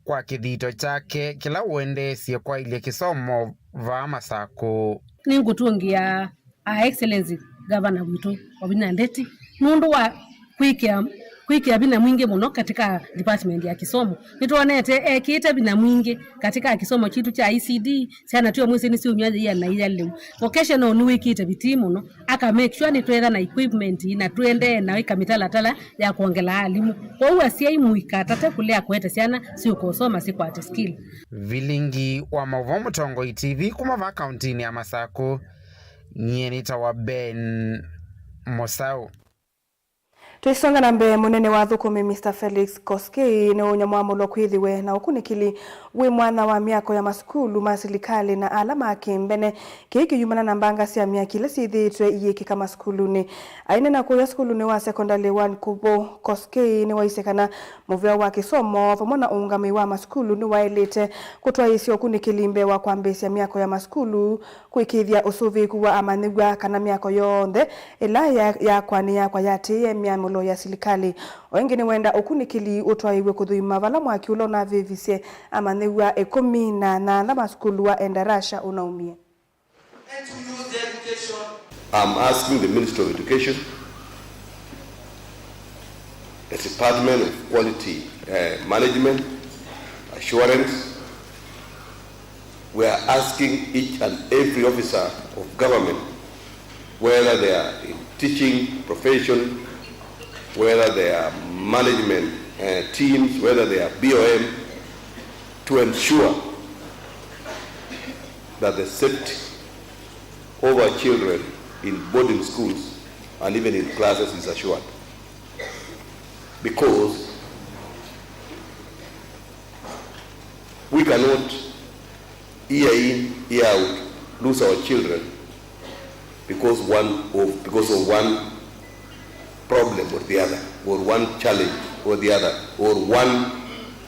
kwa kĩthito kyake kĩla ũendeesye kwaĩlya kĩsomo vaa Masakũ. Nĩngũtũngĩa Her Excellency Gavana witũ Wavinya Ndeti nũndũ wa kwĩkĩa kwĩkĩa vinya mwingĩ mũno katika department ya kĩsomo. Nĩtwonete ekĩĩte vinya mwingĩ katika kĩsomo kitũ kya E C D, syana twĩ o mũsyĩ nĩsyĩumya yĩana ia lĩu. Vocational nĩwĩkĩte vitii mũno, aka make sure nĩtwetha na equipment na tũendee na ĩka mĩtalatala ya kwongela alimũ. Kwoou asyai mũikatate kũlea kũete syana syũka ũsoma sikwate skill. Vilingi wa maũvoo Mũtongoi T V kuma vaa kauntinĩ ya Masakũ, nyie nĩtawa Ben Mũsaũ. Tũisonga na mbee, mũnene wa athũkũmi Mister Felix Koskei nĩũnyamũamũlwa kwĩthĩwe na ũkunĩkĩli wĩ mwanya wa myako ya masukulu ma silikalĩ na ala ma kĩmbene, kĩĩ kĩyumana na mbanga sya myaki ila syĩthĩĩtwe iyĩkĩka masukulunĩ. Aineena kũya sukulunĩ wa sekondalĩ wa Nkubu, Koskei nĩwaisye kana mũvea wa kĩsomo vamwe na ũũngamĩi wa masukulu nĩwaĩlĩte kũtwaĩĩsya ũkunĩkĩli mbee wa kwambĩĩsya myako ya masukulu, kũĩkĩĩthya ũsũvĩĩku wa amanyĩw'a kana myako yonthe ĩla ya- yakwa nĩ yakwa yatĩĩe myamũlo ya silikalĩ. O ĩngĩ nĩwenda ũkunĩkĩli ũtwaĩw'e kũthũima vala mwaki ũla ũnavĩvisye amanyĩw'a ĩkũmi na nyanya ma sukulu wa Endarasha ũnaumie. I'm asking the Ministry of Education, the Department of Quality uh, Management, Assurance, we are asking each and every officer of government, whether they are in teaching profession, whether they are management uh, teams, whether they are B O M, to ensure that the safety of our children in boarding schools and even in classes is assured. Because we cannot, year in, year out, lose our children because one of because of one problem or the other, or one challenge or the other, or one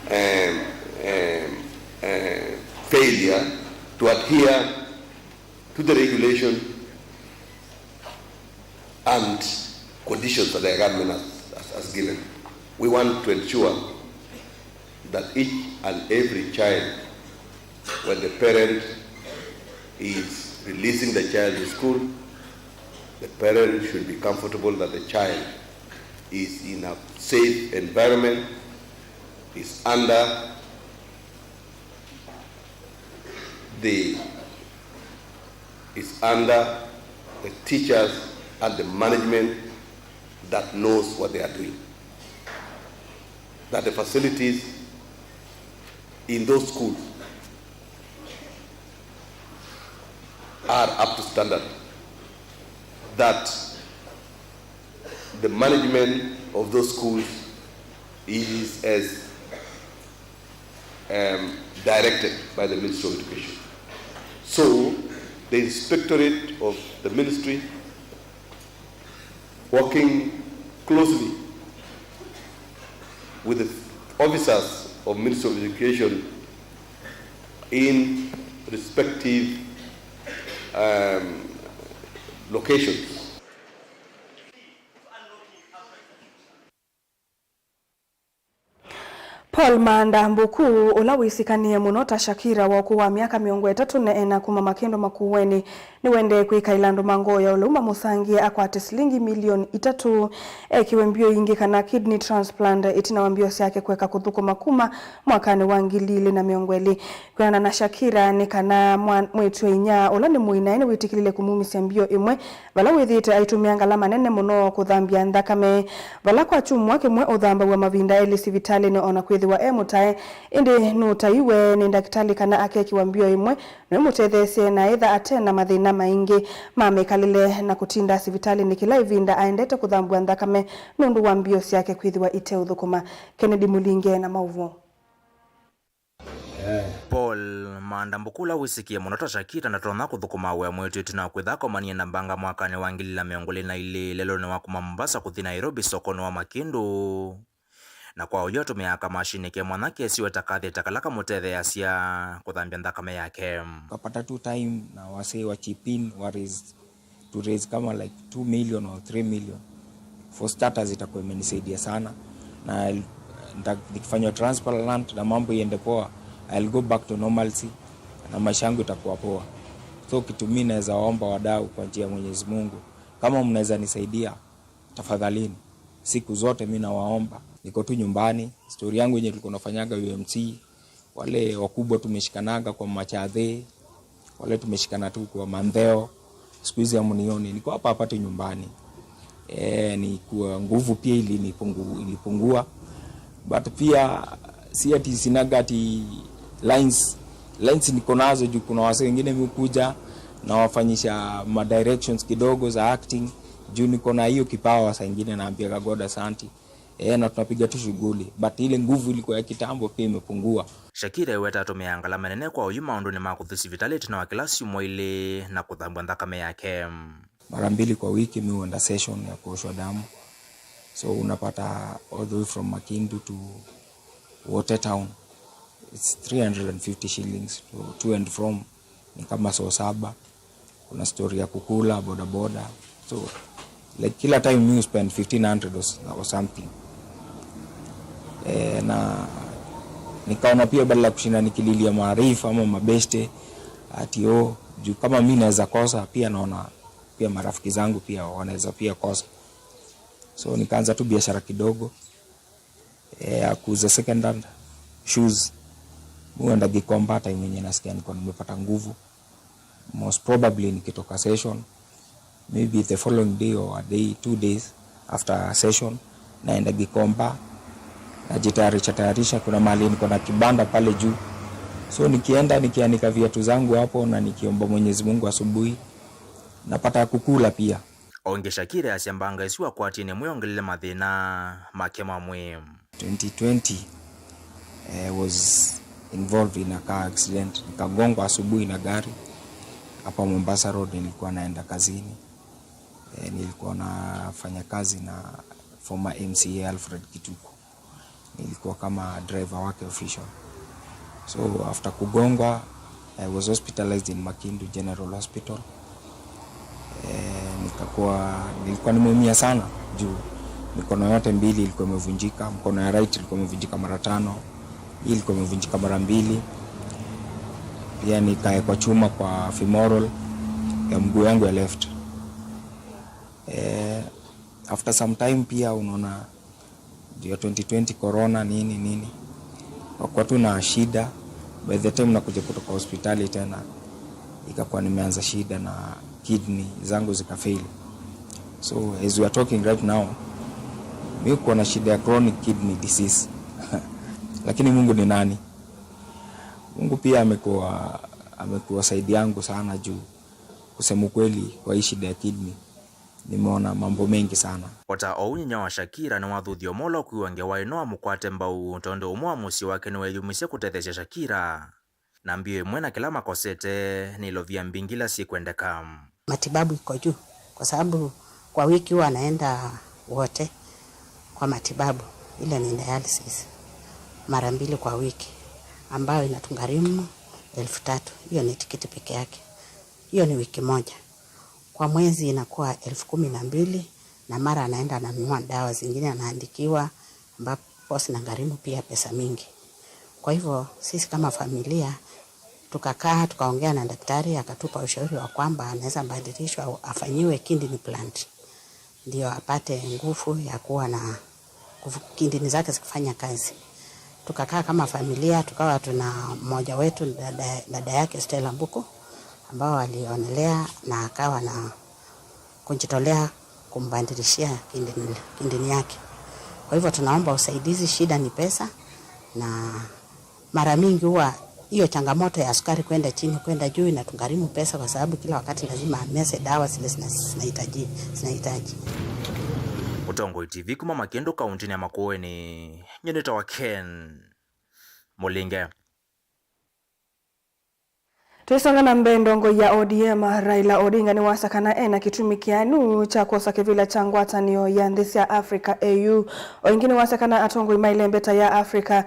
um, um, uh, failure to adhere to the regulation and conditions that the government has, has, has given. We want to ensure that each and every child, when the parent is releasing the child to school, the parent should be comfortable that the child is in a safe environment, is under the is under the teachers and the management that knows what they are doing. That the facilities in those schools are up to standard. That the management of those schools is as um, directed by the Ministry of Education. So, the inspectorate of the ministry, working closely with the officers of Ministry of Education in respective, um, locations. Paul Maanda Mbuku, ũla wĩsĩkanĩe mũno ta Shakira wa ũkũũ wa myaka mĩongo ĩtatũ na ĩna kuma Makĩndũ Makueni, nĩwendee kwĩkaĩla andũ ma ngoo ya ũlau mamũsangĩe akwate silingi milioni itatũ, ekĩwe mbio ingĩ kana kidney transplant, ĩtina wa mbio syake kũeka kũthũkũma kuma mwakanĩ wa ngili ilĩ na mĩongo ĩlĩ. Kwĩanana na Shakira, nĩ kana mwa-, mwĩĩtu-a-inyia ũla nĩ mũinae nĩwĩtĩkĩlile kũmumĩsya mbio ĩmwe, vala wĩthĩĩte aitũmĩa ngalama nene mũno kũthambya nthakame. Vala kwa kyumwa kĩmwe ũthambaw'a mavinda elĩ sivitalĩnĩ o na kwĩthĩwa e mũtae, ĩndĩ nũtaiwe nĩ ndakĩtalĩ kana akekĩwa mbio ĩmwe, nĩmũtetheesye na etha ate na mathĩna maingĩ ma mĩkalĩle na kũtinda sivitalĩnĩ kĩla ĩvinda aendete kũthambw'a nthakame nũndũ wa mbio syake kwĩthĩwa iteũthũkũma. Kennedy Mũlinge na maũvoo. Paul Maanda Mbuku ũla wĩsĩkĩe mũno ta Shakira ndatonya kũthũkũma wĩa mwĩĩtu ĩtina wa kwĩtha akomanie na mbanga mwakanĩ wa ngili ilĩ na mĩongo ĩlĩ na ilĩ lelũnĩ wa kuma Mombasa kũthi Nairobi sokonĩ wa Makĩndũ. Na kwa ũyu atũmĩaa kamashini ke mwanya kesiwe ta catheter kala kamũtetheeasya kũthambya nthakame yake. Kapata tu time na wasee wa chip in wa raise to raise kama like two million or three million. For starters, itakuwa imenisaidia sana na nita-, nikifanywa transplant na mambo iende poa, I'll go back to normalcy na maisha yangu itakuwa poa. So kitu mi naweza omba wadau kwa njia ya Mwenyezi Mungu, kama mnaweza nisaidia, tafadhalini, siku zote mi nawaomba. Niko tu nyumbani, story yangu yenye tulikuwa nafanyaga U M C, wale wakubwa tumeshikanaga kwa machathe, wale tumeshikana tu kwa mandheo. Siku hizi hamnioni, niko hapa hapa tu nyumbani. Eh, ni kuwa nguvu pia ilinipungu-, ilipungua. But pia si ati sinaga ati lines, lines niko nazo juu kuna wasee wengine mi hukuja nawafanyisha ma directions kidogo za acting juu niko na hiyo kipawa, saa ingine naambiaga God asanti. Eh, na tunapiga tu shughuli, but ile nguvu ilikuwa ya kitambo pia imepungua. Shakira eweta atũmĩaa ngalama nene kwa ũyu maũndũnĩ ma kũthi sivitalĩ ĩtina wa kĩla syumwa ilĩ na kũthambw'a nthakame yake. Mara mbili kwa wiki mi huenda session ya kuoshwa damu, so unapata all the way from Makindu to Wote town, it's three hundred and fifty shillings to, to and from, ni kama soo saba. Kuna story ya kukula bodaboda, so like kila time mi spend fifteen hundred or, s- or something. Eh, na nikaona pia badala ya kushinda nikililia maarifa ama mabeste ati oh, juu kama mi naweza kosa pia, naona pia marafiki zangu pia wanaweza pia kosa, so nikaanza tu biashara kidogo eh, ya kuuza second hand shoes. Mi huenda Gikomba time yenye nasikia niko nimepata nguvu, most probably nikitoka session, maybe the following day or a day, two days after session, naenda Gikomba, najitayarisha tayarisha. Kuna mahali niko na kibanda pale juu, so nikienda nikianika viatu zangu hapo na nikiomba Mwenyezi Mungu asubuhi napata ya kukula pia. O ĩngĩ Shakira easya mbanga ĩsu akwatie nĩmwĩongelile mathĩna make ma mwĩĩ. Twenty twenty, eh, was involved in a car accident. Nikagongwa asubuhi na gari hapa Mombasa Road, nilikuwa naenda kazini. Eh, nilikuwa nafanya kazi na former M C A Alfred Kituku. Nilikuwa kama driver wake official. So after kugongwa, I was hospitalized in Makindu General Hospital. Eh, nikakuwa, nilikuwa nimeumia sana juu mikono yote mbili ilikuwa imevunjika, mkono ya right ilikuwa imevunjika mara tano, hii ilikuwa imevunjika mara mbili. Pia nikaekwa chuma kwa femoral ya mguu yangu ya left. Eh, after some time pia unaona ndio twenty twenty corona nini nini, wakwa tu na shida. By the time nakuja kutoka hospitali tena, ikakuwa nimeanza shida na kidney zangu zikafail. So as we are talking right now, mi kuwa na shida ya chronic kidney disease lakini Mungu ni nani? Mungu pia amekuwa, amekuwa side yangu sana juu kusema ukweli kwa hii shida ya kidney nimeona mambo mengi sana. O ta ũu, nyinya wa Shakira nĩwathuthie ũmwe ũla ũkwĩw'a ngewa ĩno amũkwate mbau, tondũ ũmwe wa mũsyĩ wake nĩweyumisye kũtetheesya Shakira. Na mbio ĩmwe na kĩla makosete, nĩilovia mbingĩ ila syĩkwendeka. Matibabu iko juu, kwa sababu kwa wiki huwa naenda Wote kwa matibabu, ile ni dialysis. mara mbili kwa wiki, ambayo inatugharimu elfu tatu. Hiyo ni tikiti peke yake. Hiyo ni wiki moja. Kwa mwezi inakuwa elfu kumi na mbili, na mara anaenda ananunua dawa zingine anaandikiwa, ambapo zinagharimu pia pesa mingi. Kwa hivyo sisi kama familia tukakaa, tukaongea na daktari, akatupa ushauri wa kwamba anaweza badilishwa, afanyiwe kidney implant, ndio apate nguvu ya kuwa na kufu-, kidney zake zikifanya kazi. Tukakaa kama familia, tukawa tuna mmoja wetu, dada, dada yake Stella Mbuku, ambao alionelea na akawa na kujitolea kumbadilishia kidney, kidney yake. Kwa hivyo tunaomba usaidizi, shida ni pesa, na mara mingi huwa hiyo changamoto ya sukari kwenda chini, kwenda juu inatugharimu pesa, kwa sababu kila wakati lazima ameze dawa zile zina-, zinahitaji, zinahitaji. Mũtongoi T V kuma Makĩndũ, kaũntĩnĩ ya Makueni, nyie nĩtawa Ken Mũlinge. Twĩsonga na mbee, ndongoi ya O D M Raila Odinga nĩwasya kana ena kĩtumi kĩanu kya kwosa kĩvĩla kya ngwatanĩo ya nthĩ sya Africa, A U. O ĩngĩ nĩwasya kana atongoi ma ĩlembeta ya Africa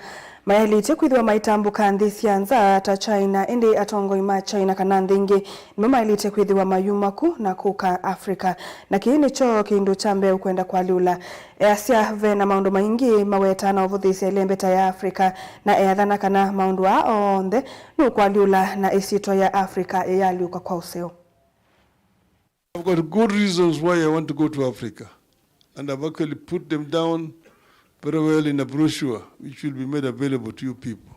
mayaĩlĩte kwĩthĩwa maitambũka nthĩ sya nza ta China, ĩndĩ atongoi ma China kana nthĩ ingĩ nĩmo maĩlĩte kwĩthĩwa mayuma ku na kũka Africa. Na kĩĩ nĩkyo kĩndũ kya mbee ũkwenda kũalyũla. Easya ve na maũndũ maingĩ mawetaa na ũvũthĩĩsya ĩlembeta ya Africa, na eathana kana maũndũ aa onthe nũkũalyũla na ĩsyĩtwa ya Africa ĩyaalyũka kwa ũseo. I've got good reasons why I want to go to Africa, and I've actually put them down very well in a brochure which will be made available to you people.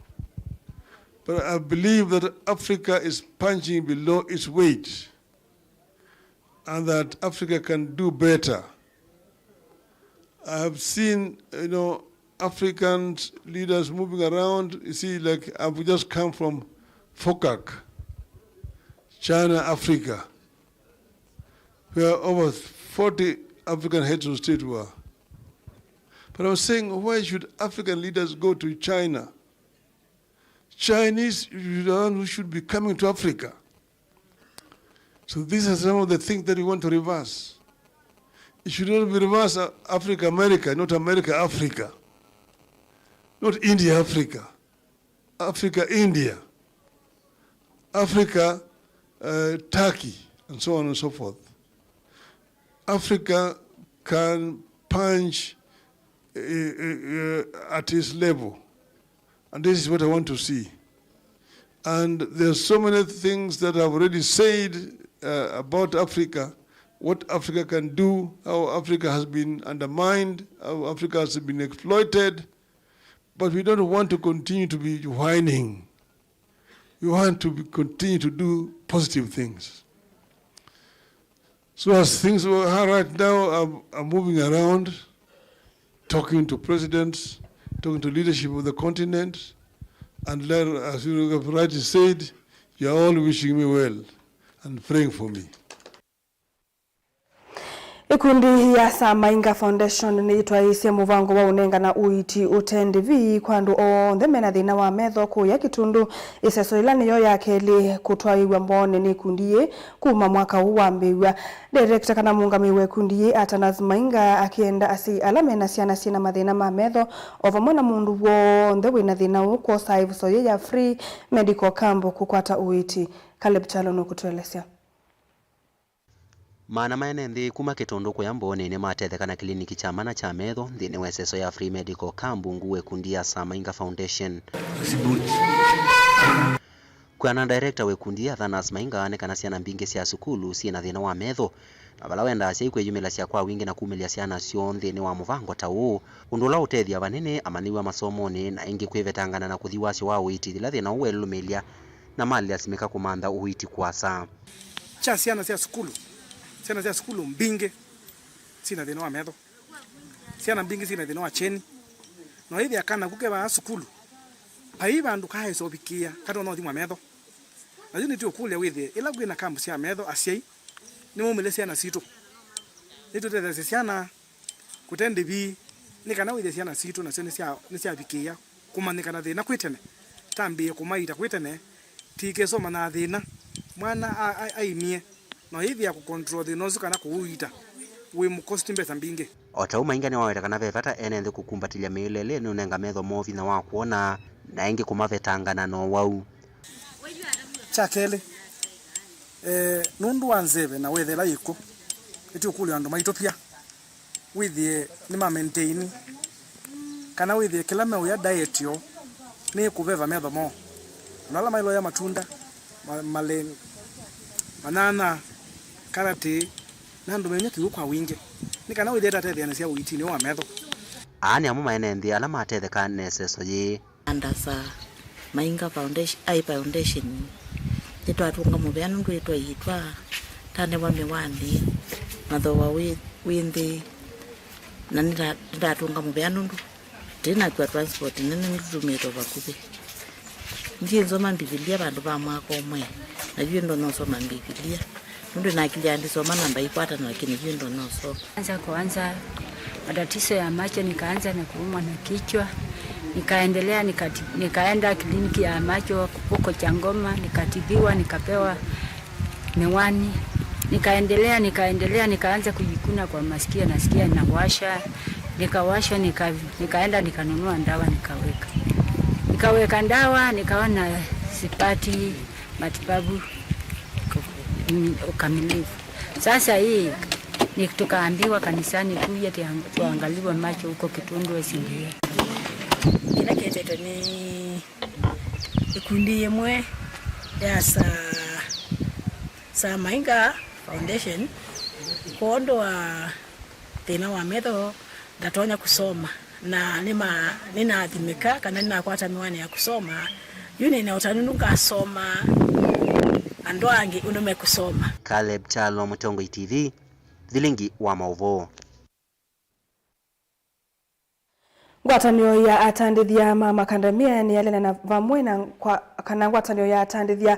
But I believe that Africa is punching below its weight and that Africa can do better. I have seen, you know, African leaders moving around. You see, like, I've just come from FOCAC, China, Africa, where over forty African heads of state were. But I was saying, why should African leaders go to China? Chinese are the ones who should be coming to Africa. So these are some of the things that we want to reverse. It should not be reversed, uh, Africa, America, not America, Africa. Not India, Africa. Africa, India. Africa, uh, Turkey, and so on and so forth. Africa can punch, uh, uh, uh, at its level. And this is what I want to see. And there's so many things that I've already said, uh, about Africa, what Africa can do, how Africa has been undermined, how Africa has been exploited. But we don't want to continue to be whining. We want to be, continue to do positive things. So as things are right now, I'm, I'm moving around, talking to presidents, talking to leadership of the continent, and let, as you have rightly said, you are all wishing me well and praying for me. Ĩkundi ya Sir Mainga Foundation nĩyĩtwaĩĩsye mũvango wa ũnengana ũiiti ũte ndĩvi kwa andũ onthe mena thĩna wa metho kũya Kĩtundu, ĩseso yĩla nĩyo ya kelĩ kũtwaĩĩw'a Mbooni nĩ ĩkundi yĩĩ kuma mwaka ũũ wambĩĩw'a. Director kana mũũngamĩi wa ĩkundi yĩĩ, Atanas Mainga, akĩenda asyai ala mena syana syĩna mathĩna ma metho, o vamwe na mũndũ w'onthe wĩna thĩna ũũ, kwosaa ĩvuso yĩĩ ya free medical camp kũkwata ũiiti. Caleb Kyalo nũkũtũelesya. Maana ma ene nthĩ kuma Kĩtũndũ kũya Mbooni nĩmatetheka na kĩliniki kya mana kya metho nthĩnĩ wa ĩseso ya Free Medical Camp ungu wa ĩkundi ya Sir Mainga Foundation. Kwĩana na director wa ĩkundi, Athanas Mainga, nĩ kana syana mbingĩ sya sukulu syĩ na thĩna wa metho, na vala wendaa asyai kwĩyumĩlasya kwa wingĩ na kumĩlya syana syoo nthĩnĩ wa mũvango ta ũũ, ũndũ ũla ũtethya vanene amanyĩw'a masomonĩ na ĩngĩ kwĩvetangana na kũthi wasyo wa ũiiti yĩla thĩna ũũ welũmĩlya na malasimĩka kũmantha ũiiti kũasa. Kya syana sya sukulu, syana sya sukulu mbingĩ syĩna thĩna wa metho. Syana mbingĩ syĩna thĩna wa kyeni. Na wĩthĩa kana ku ke vaa sukulu, vai vandũ kaesa ũvikĩĩa katonya ũthimwa metho. Na yu nĩtũũkũlya wĩthĩe, ĩla kwĩna kambu sya metho, asyai nĩmaumĩle syana sitũ. Nĩtũtetheesye syana kũte ndĩvi, nĩ kana wĩthĩe syana sitũ nasyo nĩsya-, nĩsyavikĩĩa kũmanyĩka na thĩna kwĩ tene. Tambĩĩe kũmaita kwĩ tene, tũikese ũmanyaa thĩna. Mwana a-, a-, aimie, na ũyĩthĩa kũ control thĩna ũsu kana kũũita, wĩ mũkosti mbesa mbingĩ. O ta ũu, Mainga nĩwaweta kana ve vata ene nthĩ kũkumbatĩlya mĩĩle ĩla ĩnũnenga metho moo vinya wa kwona, na ĩngĩ kũmavetangana na ũwau. Kya kelĩ, eh, nũndũ wa nzeve na wethela yĩkw'o, nĩtũkũlya andũ maitũpya wĩthĩe nĩma maintain, kana wĩthĩe kĩla meũya diet yoo nĩ kũveva metho moo. Andũ ala mailoya matunda, ma-, malĩ, manyanya, karatĩ, na andũ menya kĩw'ũ kwa wingĩ, nĩ kana wĩthĩe tatetheanĩsya ũitinĩ wa metho. Aa nĩ amwe ma ene nthĩ ala matethekaa na ĩseso yĩĩ. Andasa Mainga Foundation, Eye Foundation, nĩtwatũnga mũvea nũndũ ĩtwaitwa tanewa mĩwani, mathoa wĩ, wĩ nthĩ, na nĩta-, nĩtatũnga mũvea nũndũ ndĩnakua transport nene nĩtũtũmĩte vakuvĩ. Ndiĩ nsoma Mbivilia vandũ va mwaka ũmwe, na yu ĩndo nosoma Mbivilia. Nũndũ nakilya ndisoma namba ikwatana, lakini yu ndo nosoma. Anza kuanza matatizo ya macho, nikaanza na kuumwa na kichwa, nikaendelea nikati, nikaenda kliniki ya macho huko Changoma, nikatibiwa, nikapewa miwani, nikaendelea, nikaendelea, nikaanza kujikuna kwa masikio, nasikia inawasha, nikawashwa, nika, nikaenda nikanunua ndawa nikaweka, nikaweka ndawa, nikaona sipati matibabu mm, ukamilifu. Sasa hii ni tukaambiwa kanisani kuja tia-, tuangaliwe macho huko Kitundwe, Singida. Kĩla kĩetete nĩ ikundi yĩmwe ya Sa-, Sa Mainga Foundation kwondũ wa thĩna wa metho, ndatonya kũsoma, na nĩma-, nĩnathimĩka kana nĩnakwata mĩwani ya kũsoma. Yu nĩna ũtanu nũngasoma andũ angĩ ũndũ mekũsoma. Caleb Kyalo, Mũtongoi T V, Vilingi wa Maũvoo. Ngwatanĩo ya atandĩthya ma makandamia nĩyaleana vamwe na kwa, kana ngwatanĩo ya atandĩthya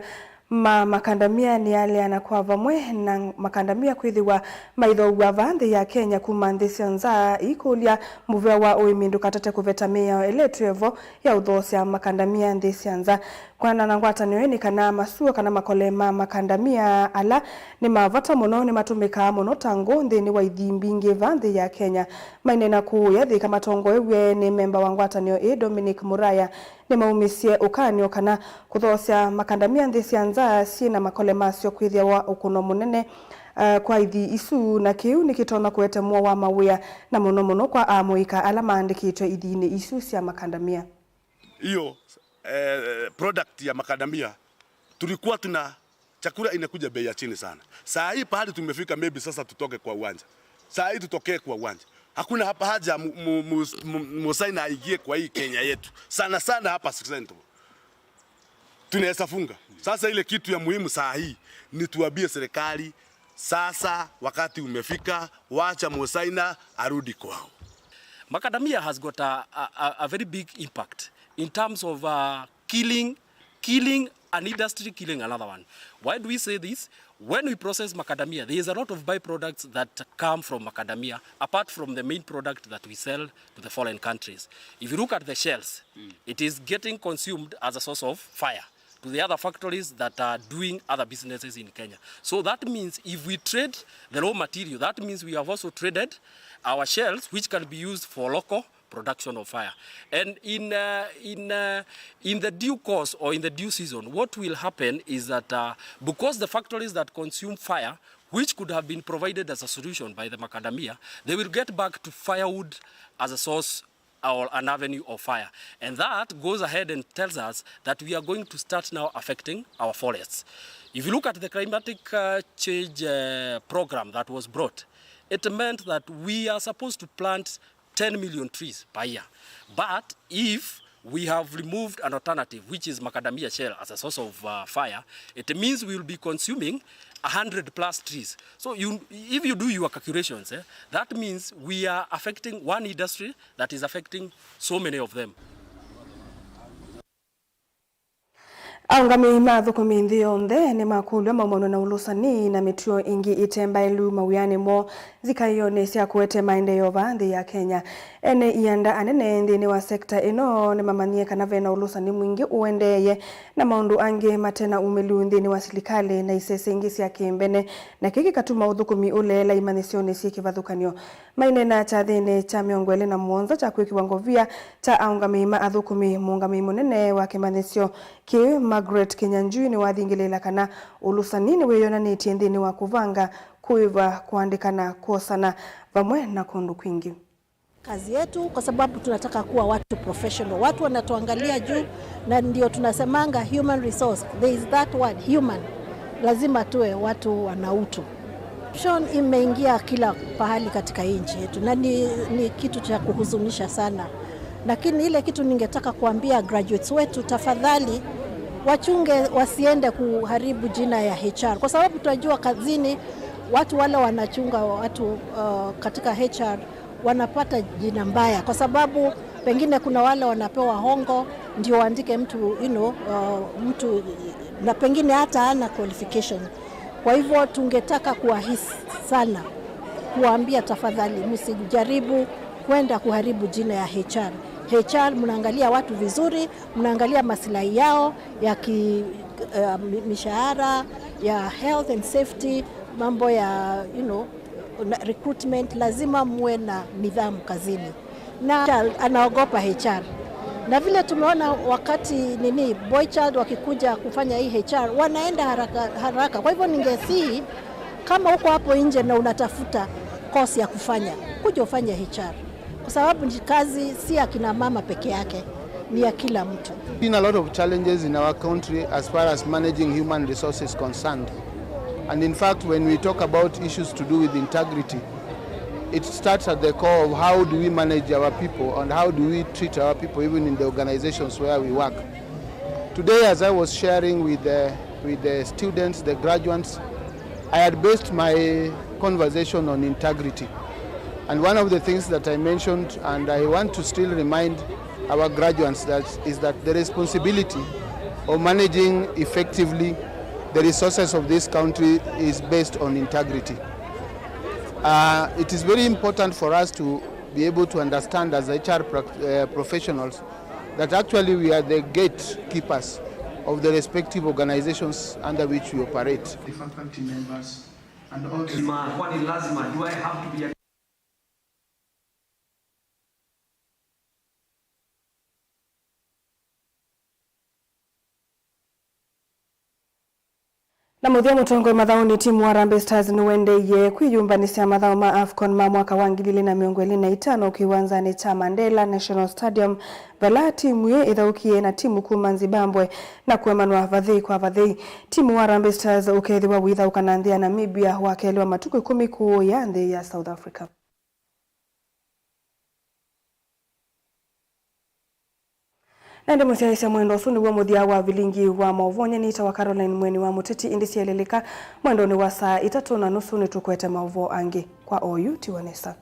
ma makandamia nĩyaleana kwa vamwe na makandamia kwĩthĩwa maithoow'a vaa nthĩ ya Kenya kuma nthĩ sya nza, ĩikũlya mũvea wa ũĩmi ndũkatate kũveta mĩao ĩla ĩtwĩe vo ya ũthoosya makandamia nthĩ sya nza. Kwĩanana na ngwatanĩo ĩĩ nĩ kana masuo kana makole ma makandamia ala nĩ ma vata mũno nĩmatũmĩkaa mũno ta ngũ nthĩnĩ wa ithii mbingĩ vaa nthĩ ya Kenya. Maineena kũũ Yathĩ Ka matongoew'e nĩ memba wa ngwatanĩo ĩĩ Dominic Muraya, nĩmaumisye ũkany'o kana kũthoosya makandamia nthĩ sya nza syĩ na makole masyo kwĩthĩawa ũkũno mũnene, uh, kwa ithii isu, na kĩu nĩkĩtonya kũete mũo wa mawĩa, na mũno mũno kwa amũika ala maandĩkĩtwe ithiinĩ isu sya makandamia. Hiyo, eh, product ya makadamia, tulikuwa tuna chakula inakuja bei ya chini sana. Saa hii pahali tumefika, maybe sasa tutoke kwa uwanja. Saa hii tutokee kwa uwanja. Hakuna hapa haja mu-, mu-, mu-, mu-, Musaina aingie kwa hii Kenya yetu. Sana sana hapa Central. Tunaweza funga. Sasa ile kitu ya muhimu saa hii ni tuambie serikali, sasa wakati umefika, wacha Musaina arudi kwao. Macadamia has got a, a, a, a very big impact in terms of, uh, killing, killing an industry, killing another one. Why do we say this? When we process macadamia, there is a lot of byproducts that come from macadamia, apart from the main product that we sell to the foreign countries. If you look at the shells, mm, it is getting consumed as a source of fire to the other factories that are doing other businesses in Kenya. So that means if we trade the raw material, that means we have also traded our shells, which can be used for local production of fire. And in, uh, in, uh, in the due course or in the due season, what will happen is that, uh, because the factories that consume fire, which could have been provided as a solution by the macadamia, they will get back to firewood as a source or an avenue of fire. And that goes ahead and tells us that we are going to start now affecting our forests. If you look at the climatic, uh, change, uh, program that was brought, it meant that we are supposed to plant ten million trees per year. But if we have removed an alternative, which is macadamia shell as a source of, uh, fire, it means we will be consuming a hundred plus trees. So you, if you do your calculations, eh, that means we are affecting one industry that is affecting so many of them. Aũngamĩi ma athũkũmi nthĩ yonthe nĩmakũlw'a maumanw'e na ũlũsani na mĩtuo ĩngĩ ĩte mbaĩlu mawĩanĩ moo nzikaĩonĩ sya kũete maendeeo vaa nthĩ ya Kenya. Ene ianda anene nthĩnĩ wa sekta ĩno nĩmamanyie kana vena ũlũsani mwingĩ ũendeeye na maũndũ angĩ mate na umĩlu nthĩnĩ wa silikalĩ na isese ingĩ sya kĩmbene, na kĩĩ kĩkatuma ũthũkũmi ũleela imanyĩsyonĩ syĩ kĩvathũkany'o. Maineena kyathĩnĩ kya mĩongo ĩlĩ na mũonza kya kwĩkĩwa ngovia kya aũngamĩi ma athũkũmi, mũũngamĩi mũnene wa kĩmanyĩsyo kĩĩ, Margaret Kinyanjui, nĩwathingĩlĩĩla kana ũlũsani nĩwĩyonanĩtye nthĩnĩ wa kũvanga, kũĩva, kũandĩka na kwosana, vamwe na kũndũ kwingĩ. Kazi yetu, kwa sababu tunataka kuwa watu professional. Watu wanatuangalia juu, na ndio tunasemanga human resource. There is that word, human. Lazima tuwe watu wana utu. Corruption imeingia kila pahali katika hii nchi yetu, na ni, ni kitu cha kuhuzunisha sana. Lakini ile kitu ningetaka kuambia graduates wetu, tafadhali wachunge wasiende kuharibu jina ya H R, kwa sababu tunajua kazini watu wale wanachunga watu, uh, katika H R wanapata jina mbaya, kwa sababu pengine kuna wale wanapewa hongo ndio waandike mtu, you know, uh, mtu, na pengine hata hana qualification. Kwa hivyo tungetaka kuwahisi sana, kuwaambia, tafadhali msijaribu kwenda kuharibu jina ya H R. H R mnaangalia watu vizuri, mnaangalia maslahi yao ya ki, uh, mi-, mishahara, ya health and safety, mambo ya, you know, na recruitment, lazima muwe na nidhamu kazini. Na child anaogopa H R. Na vile tumeona wakati nini, boy child wakikuja kufanya hii H R, wanaenda haraka, haraka. Kwa hivyo ningesihi, kama uko hapo nje na unatafuta course ya kufanya, kuja ufanye H R. Kwa sababu ni kazi si ya kina mama peke yake, ni ya kila mtu. Been a lot of challenges in our country as far as managing human resources concerned. And in fact, when we talk about issues to do with integrity, it starts at the core of how do we manage our people and how do we treat our people, even in the organizations where we work. Today, as I was sharing with the, with the students, the graduates, I had based my conversation on integrity. And one of the things that I mentioned, and I want to still remind our graduates, that is that the responsibility of managing effectively the resources of this country is based on integrity. Uh, it is very important for us to be able to understand as H R prac-, uh, professionals that actually we are the gatekeepers of the respective organizations under which we operate. The faculty members and all the Ma-, kwani lazima, do I have to be a Na mũthya mũtongoi mathaũnĩ, timu wa Harambee Stars nĩwendeeie kwĩyũmbanĩsya mathaũ ma AFCON ma mwaka wa ngili ilĩ na mĩongo ĩlĩ na itano kĩwanzanĩ kya Mandela National Stadium, vala timu ĩĩ ĩthaũkie na timu kuma Zimbabwe na kũemanwa vathei kwa vathei. Timu wa Harambee Stars ũkethĩwa ũithaũka na nthĩ ya Namibia wakelĩ wa matukũ ĩkũmi kũũya nthĩ ya South Africa. Na ĩndĩ mũsyaĩĩsya, mwendo ũsu nĩw'o mũthya wa vilingi wa maũvoo. Nyie nĩtawa Caroline Mweni wa Mũteti, ĩndĩ syaĩlĩlĩka mwendonĩ wa saa itatũ na nusu nĩtũkwete maũvoo angĩ. Kwa oyu, tiwa nesa.